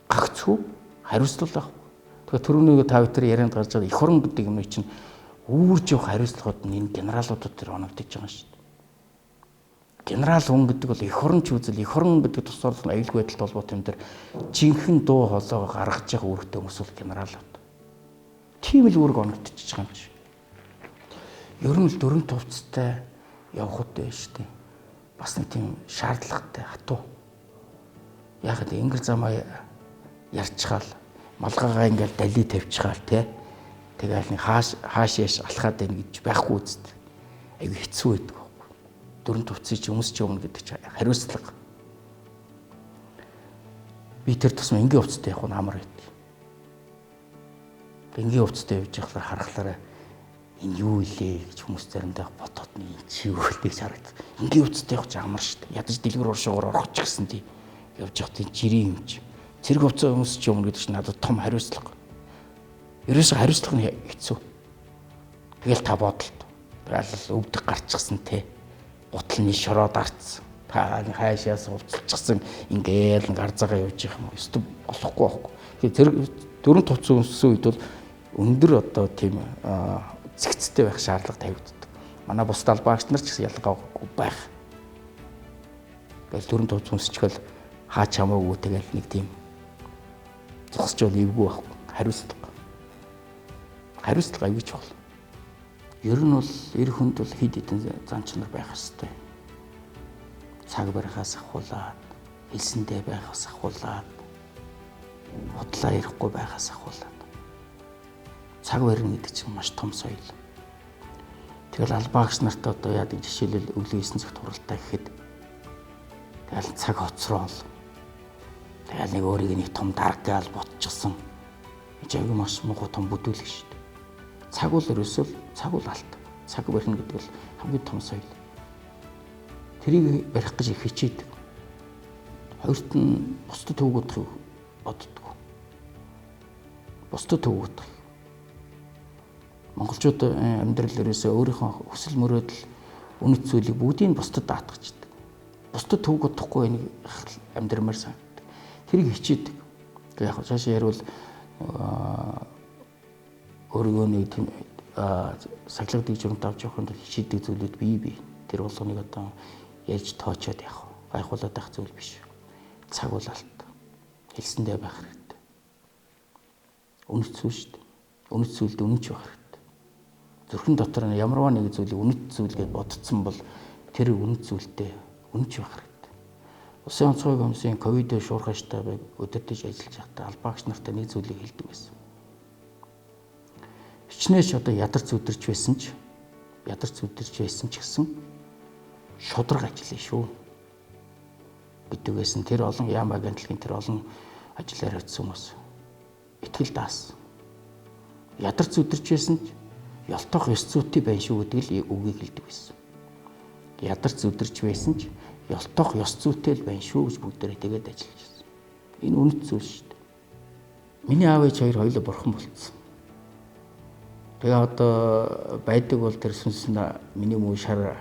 Гагцхүү хариуцлага авах. Тэгэхээр түрүүнийг та бүхэн ярианд гарч байгаа эх орон гэдэг юм чинь үүрж явах хариуцлагууд нь энэ генералуудад тэр оногдож байгаа шүү дээ. Генерал хүн гэдэг бол эх орон ч үзэл, эх орон гэдэг тус орлого аюулгүй байдалтай холбоотой юм дээр жинхэнэ дуу хоолойгоо гаргаж байгаа үүрэгтэй хүмүүс бол генералууд. Тийм л үүрэг оногдчихж байгаа юм чи. Ер нь л дөрөн тувцтай явхад байж шүү дээ. Бас нэг тийм шаардлагатай хатуу. Яг л ингэр замаа ярьчгаал малгайгаа ингээл дали тавьчихаал те. Тэгэл нэг хааш хааш яш алхаад байна гэж байхгүй үст. Айгу хэцүү байдаг байхгүй. Дөрөн тувцыг чи өмсч явна гэдэг чи хариуцлага. Би тэр тусам энгийн хувцастай явах нь амар байт. Энгийн хувцастай явж байхлаар харахлаараа энэ юу илээ гэж хүмүүс заримдаа бодоод нэг энэ чи юу вэ гэж харагдав. Энгийн хувцастай явах чи амар шүү дээ. Ядаж дэлгүүр оршоогоор орох ч гэсэн тий. Явж явах тийм жирийн юм чи. Цэрэг хувцас өмсч явна гэдэг чинь надад том хариуцлага. Ерөөсөө хариуцлага нь хэцүү. Тэгэл та бодолт. Тэгэл өвдөг гарчихсан те. Гутал нь шороо дарцсан. Та хайшаас хувцалчихсан ингээл нэг арзагаа явж явах юм. Өстө болохгүй байхгүй. Тэгэхээр зэрэг дөрөв хувцас өмссөн үед бол өндөр одоо тийм зэгцтэй байх шаардлага тавигддаг. Манай бусад албаагч нар ч гэсэн ялгаагүй байх. Тэгэл дөрөв хувцас өмсчихвэл хаа ч хамаагүй тэгэл нэг тийм зогсож бол эвгүй байхгүй. Хариуцлага. Хариуцлага аягүй чухал. Ер нь бол эр хүнд бол хэд хэдэн зан чанар байх ёстой. Цаг барихаас ахуулаад, хэлсэндээ байхаас ахуулаад, худлаа ярихгүй байхаас ахуулаад. Цаг барина гэдэг чинь маш том соёл. Тэгэл албаагч нарт одоо яадаг жишээлбэл өглөө 9 цагт хуралдаа гэхэд тэгэл цаг хоцроол. Тэгэл нэг өөрийг нэг том даргаал ботчихсон. Жаагүй маш муухай том бүдүүлэг шүү дээ. Цаг бол ерөөсөө цаг бол алт. Цаг барина гэдэг бол хамгийн том соёл. Тэрийг барих гэж их хичээдэг. Хоёрт нь бусдад төвөг бодохыг боддог. Бусдад төвөг бодох. Монголчууд амьдрал ерөөсөө өөрийнхөө хүсэл мөрөөдөл үнэт зүйлийг бүгдийг бусдад даатгачдаг. Бусдад төвөг бодохгүй энийг амьдрмаар санагддаг. Тэрийг хичээдэг. Яг цаашаа ярил өөрийгөө нэг тийм сахилга дэгжрэмт авч явахын тулд хичээдэг зүйлүүд бий бий. Тэр болгоныг одоо ярьж тоочоод явах, гайхуулаад байх зүйл биш. Цаг бол алт. Хэлсэндээ байх хэрэгтэй. Үнэт зүйл шүү дээ. Үнэт зүйлд үнэнч байх хэрэгтэй. Зүрхэн дотор нь ямарваа нэг зүйлийг үнэт зүйл гэж бодцсон бол тэр үнэт зүйлтэй үнэнч байх хэрэгтэй. Улсын онцгой комиссийн ковид шуурхааштай байг өдөртөж ажиллаж байхдаа албаагч нартай нэг зүйлийг хэлдэг байсан. Хичнээн одоо ядарч өдөрч байсан ч гэсэн шудраг ажиллая шүү гэдэг байсан. Тэр олон яам агентлагийн тэр олон ажил хариуцсан хүмүүс итгэл даасан. Ядарч өдөрч байсан ч ялтах ёс зүйтэй байна шүү гэдэг л үгийг хэлдэг байсан. Ядарч өдөрч байсан ч ялтах ёс зүйтэй л байна шүү гэж бүгдээрээ тэгээд ажиллаж байсан. Энэ үнэт зүйл шүү дээ. Миний аав ээж хоёр хоёулаа бурхан болцсон. Тэгээ одоо байдаг бол тэр сүнс нь миний муу шар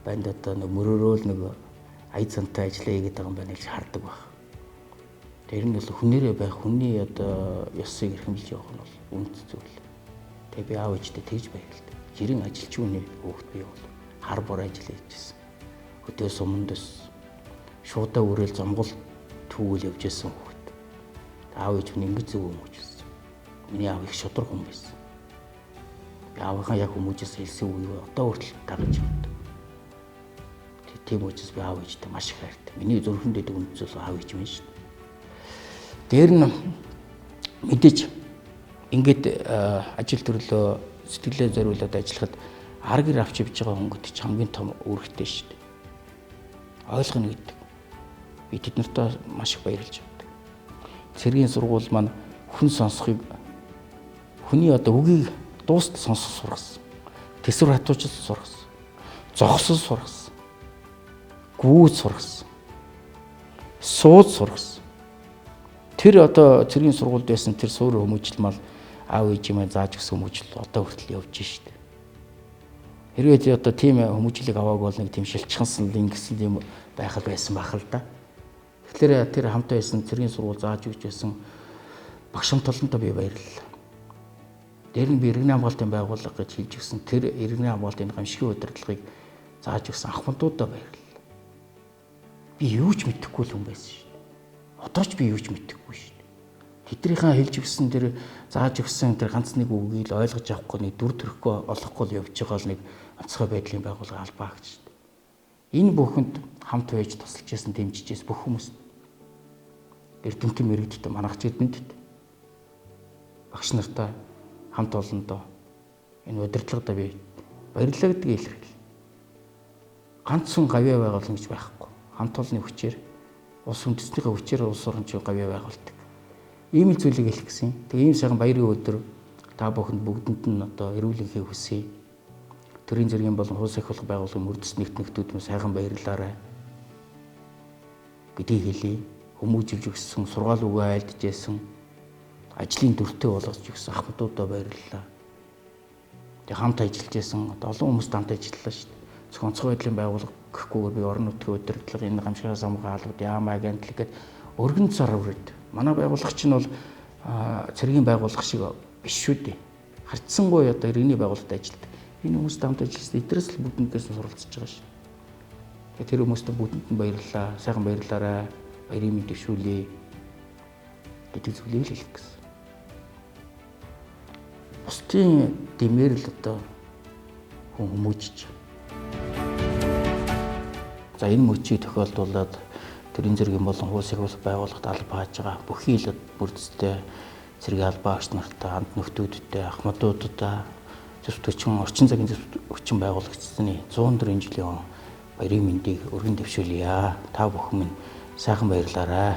банд одоо нэг мөрөөрөө л нэг ая цантай ажиллаа хийгээд байгаа юм байна гэж хардаг баг. Тэр нь бол хүнээрээ байх хүний одоо ёсыг эрхэмлж явах нь бол үнэт зүйл. Тэгээ би аав ээжтэй тэгж баярлалаа. Жирийн ажилч үний хүүхэд би бол хар бор ажил хийжсэн. Хөдөө суманд өс шуудаа үрэл зомгол түүгэл явж исэн хүүхэд. Аав ээж минь ингэж зөв хүмүүжсэн. Миний аав их шудраг хүн байсан. Би аавынхаа яг хүмүүжээс хэлсэн үгийг одоо хүртэл дагаж явдаг. Тийм учраас би аав ээжтэй маш их хайртай. Миний зүрхэнд дэдэг үнэт зүйл аав ээж минь шүү дээ. Дээр нь мэдээж ингээд ажил төрлөө сэтгэлээ зориулаад ажиллахад ар гэр авч явж байгаа хүн гэдэг чинь хамгийн том үүрэгтэй шүү дээ. Ойлгоно гэдэг. Би тэд нартай маш их баярлж байдаг. Цэргийн сургууль маань хүн сонсохыг хүний одоо үгийг дуустал сонсох сургасан. Тэсвэр хатуужил сургасан. Зогсол сургасан. Гүйц сургасан. Сууд сургасан. Тэр одоо цэргийн сургуульд байсан тэр суур хүмүүжил мал аав ээж маань зааж өгсөн хүмүүжил одоо хүртэл явж штэ. Хэрвээ одоо тийм хүмүүжлийг аваагүй бол нэг тийм шилчгансан ингэсэн юм байхал байсан байх л да. Тэгэхээр тэр хамтаа байсан цэргийн сургууль зааж өгч байсан багш хамт олондоо би баярлалаа. Дээр нь би иргэний хамгаалтын байгууллага гэж хэлж өгсөн тэр иргэний хамгаалтын гамшигын удирдлагыг зааж өгсөн ахмадуудаа баярлалаа. Би юу ч мэдэхгүй л хүн байсан шүү дээ. Одоо ч би юу ч мэдэхгүй шүү дээ. Тэднийхээ хэлж өгсөн тэр зааж өгсөн тэр ганц нэг үгийг л ойлгож авахгүй нэг дүр төрхөө олохгүй л явж байгаа л нэг онцгой байдлын байгууллага албаа гэж шүү дээ. Энэ бүхэнд хамт байж тусалж байсан дэмжиж байсан бүх хүмүүст эрдэмтэн мэрэгдэлтэй манайх ч эрдэмтэд багш нартай хамт олондоо энэ удирдлагадаа би баярлалаа гэдгийг илэрхийлнэ. Ганц хүн гавьяа байгуулна гэж байхгүй. Хамт олонны хүчээр улс үндэстнийхээ хүчээр улс орон чинь гавьяа байгуулдаг. Ийм л зүйлийг хэлэх гэсэн. Тэгээ ийм сайхан баярын өдөр та бүхэнд бүгдэнд нь одоо эрүүл энхийг хүсье. Төрийн зэргийн болон хууль сахиулах байгууллагын мөрдөс нэгт нөхдүүд нь сайхан баярлаарай гэдгийг хэлье. Хүмүүжүүлж өгсөн, сургаал үгээ айлдж байсан, ажлын дүртэй болгож өгсөн ахмадуудаа баярлалаа. Тэгээ хамт ажиллаж байсан одоо олон хүмүүст хамт ажиллалаа шүү дээ. Зөвхөн онцгой байдлын байгууллага гэхгүйгээр би орон нутгийн удирдлага, энэ гамшигаас самгаа албад, яам агентлаг гэд өргөн цар үрээд. Манай байгууллага чинь бол цэргийн байгууллага шиг биш шүү дээ. Харьцангуй одоо иргэний байгууллагад ажилладаг. Энэ хүмүүст хамт ажилласан эдрээс л бүгднээс нь суралцж байгаа шүү. Тэгээ тэр хүмүүст бүгдэнд нь баярлалаа. Сайхан баярлалаарай. Баярын мэнд дэвшүүлье гэдэг зүйлийг л хэлэх гэсэн. Бусдын дэмээр л одоо хүн хүмүүжиж. За энэ мөчийг тохиолдуулаад төрийн зэргийн болон хууль сахиулах байгууллагад алба хааж байгаа бүхий л бүрдэлтэй цэргийн албаа агч нартай, анд нөхдүүдтэй, ахмадуудтай зөв төчин орчин цагийн зөв хүчин байгуулагчдны 104 жилийн баярын мэндийг өргөн дэвшүүлье. Та бүхэн минь сайхан баярлаарай.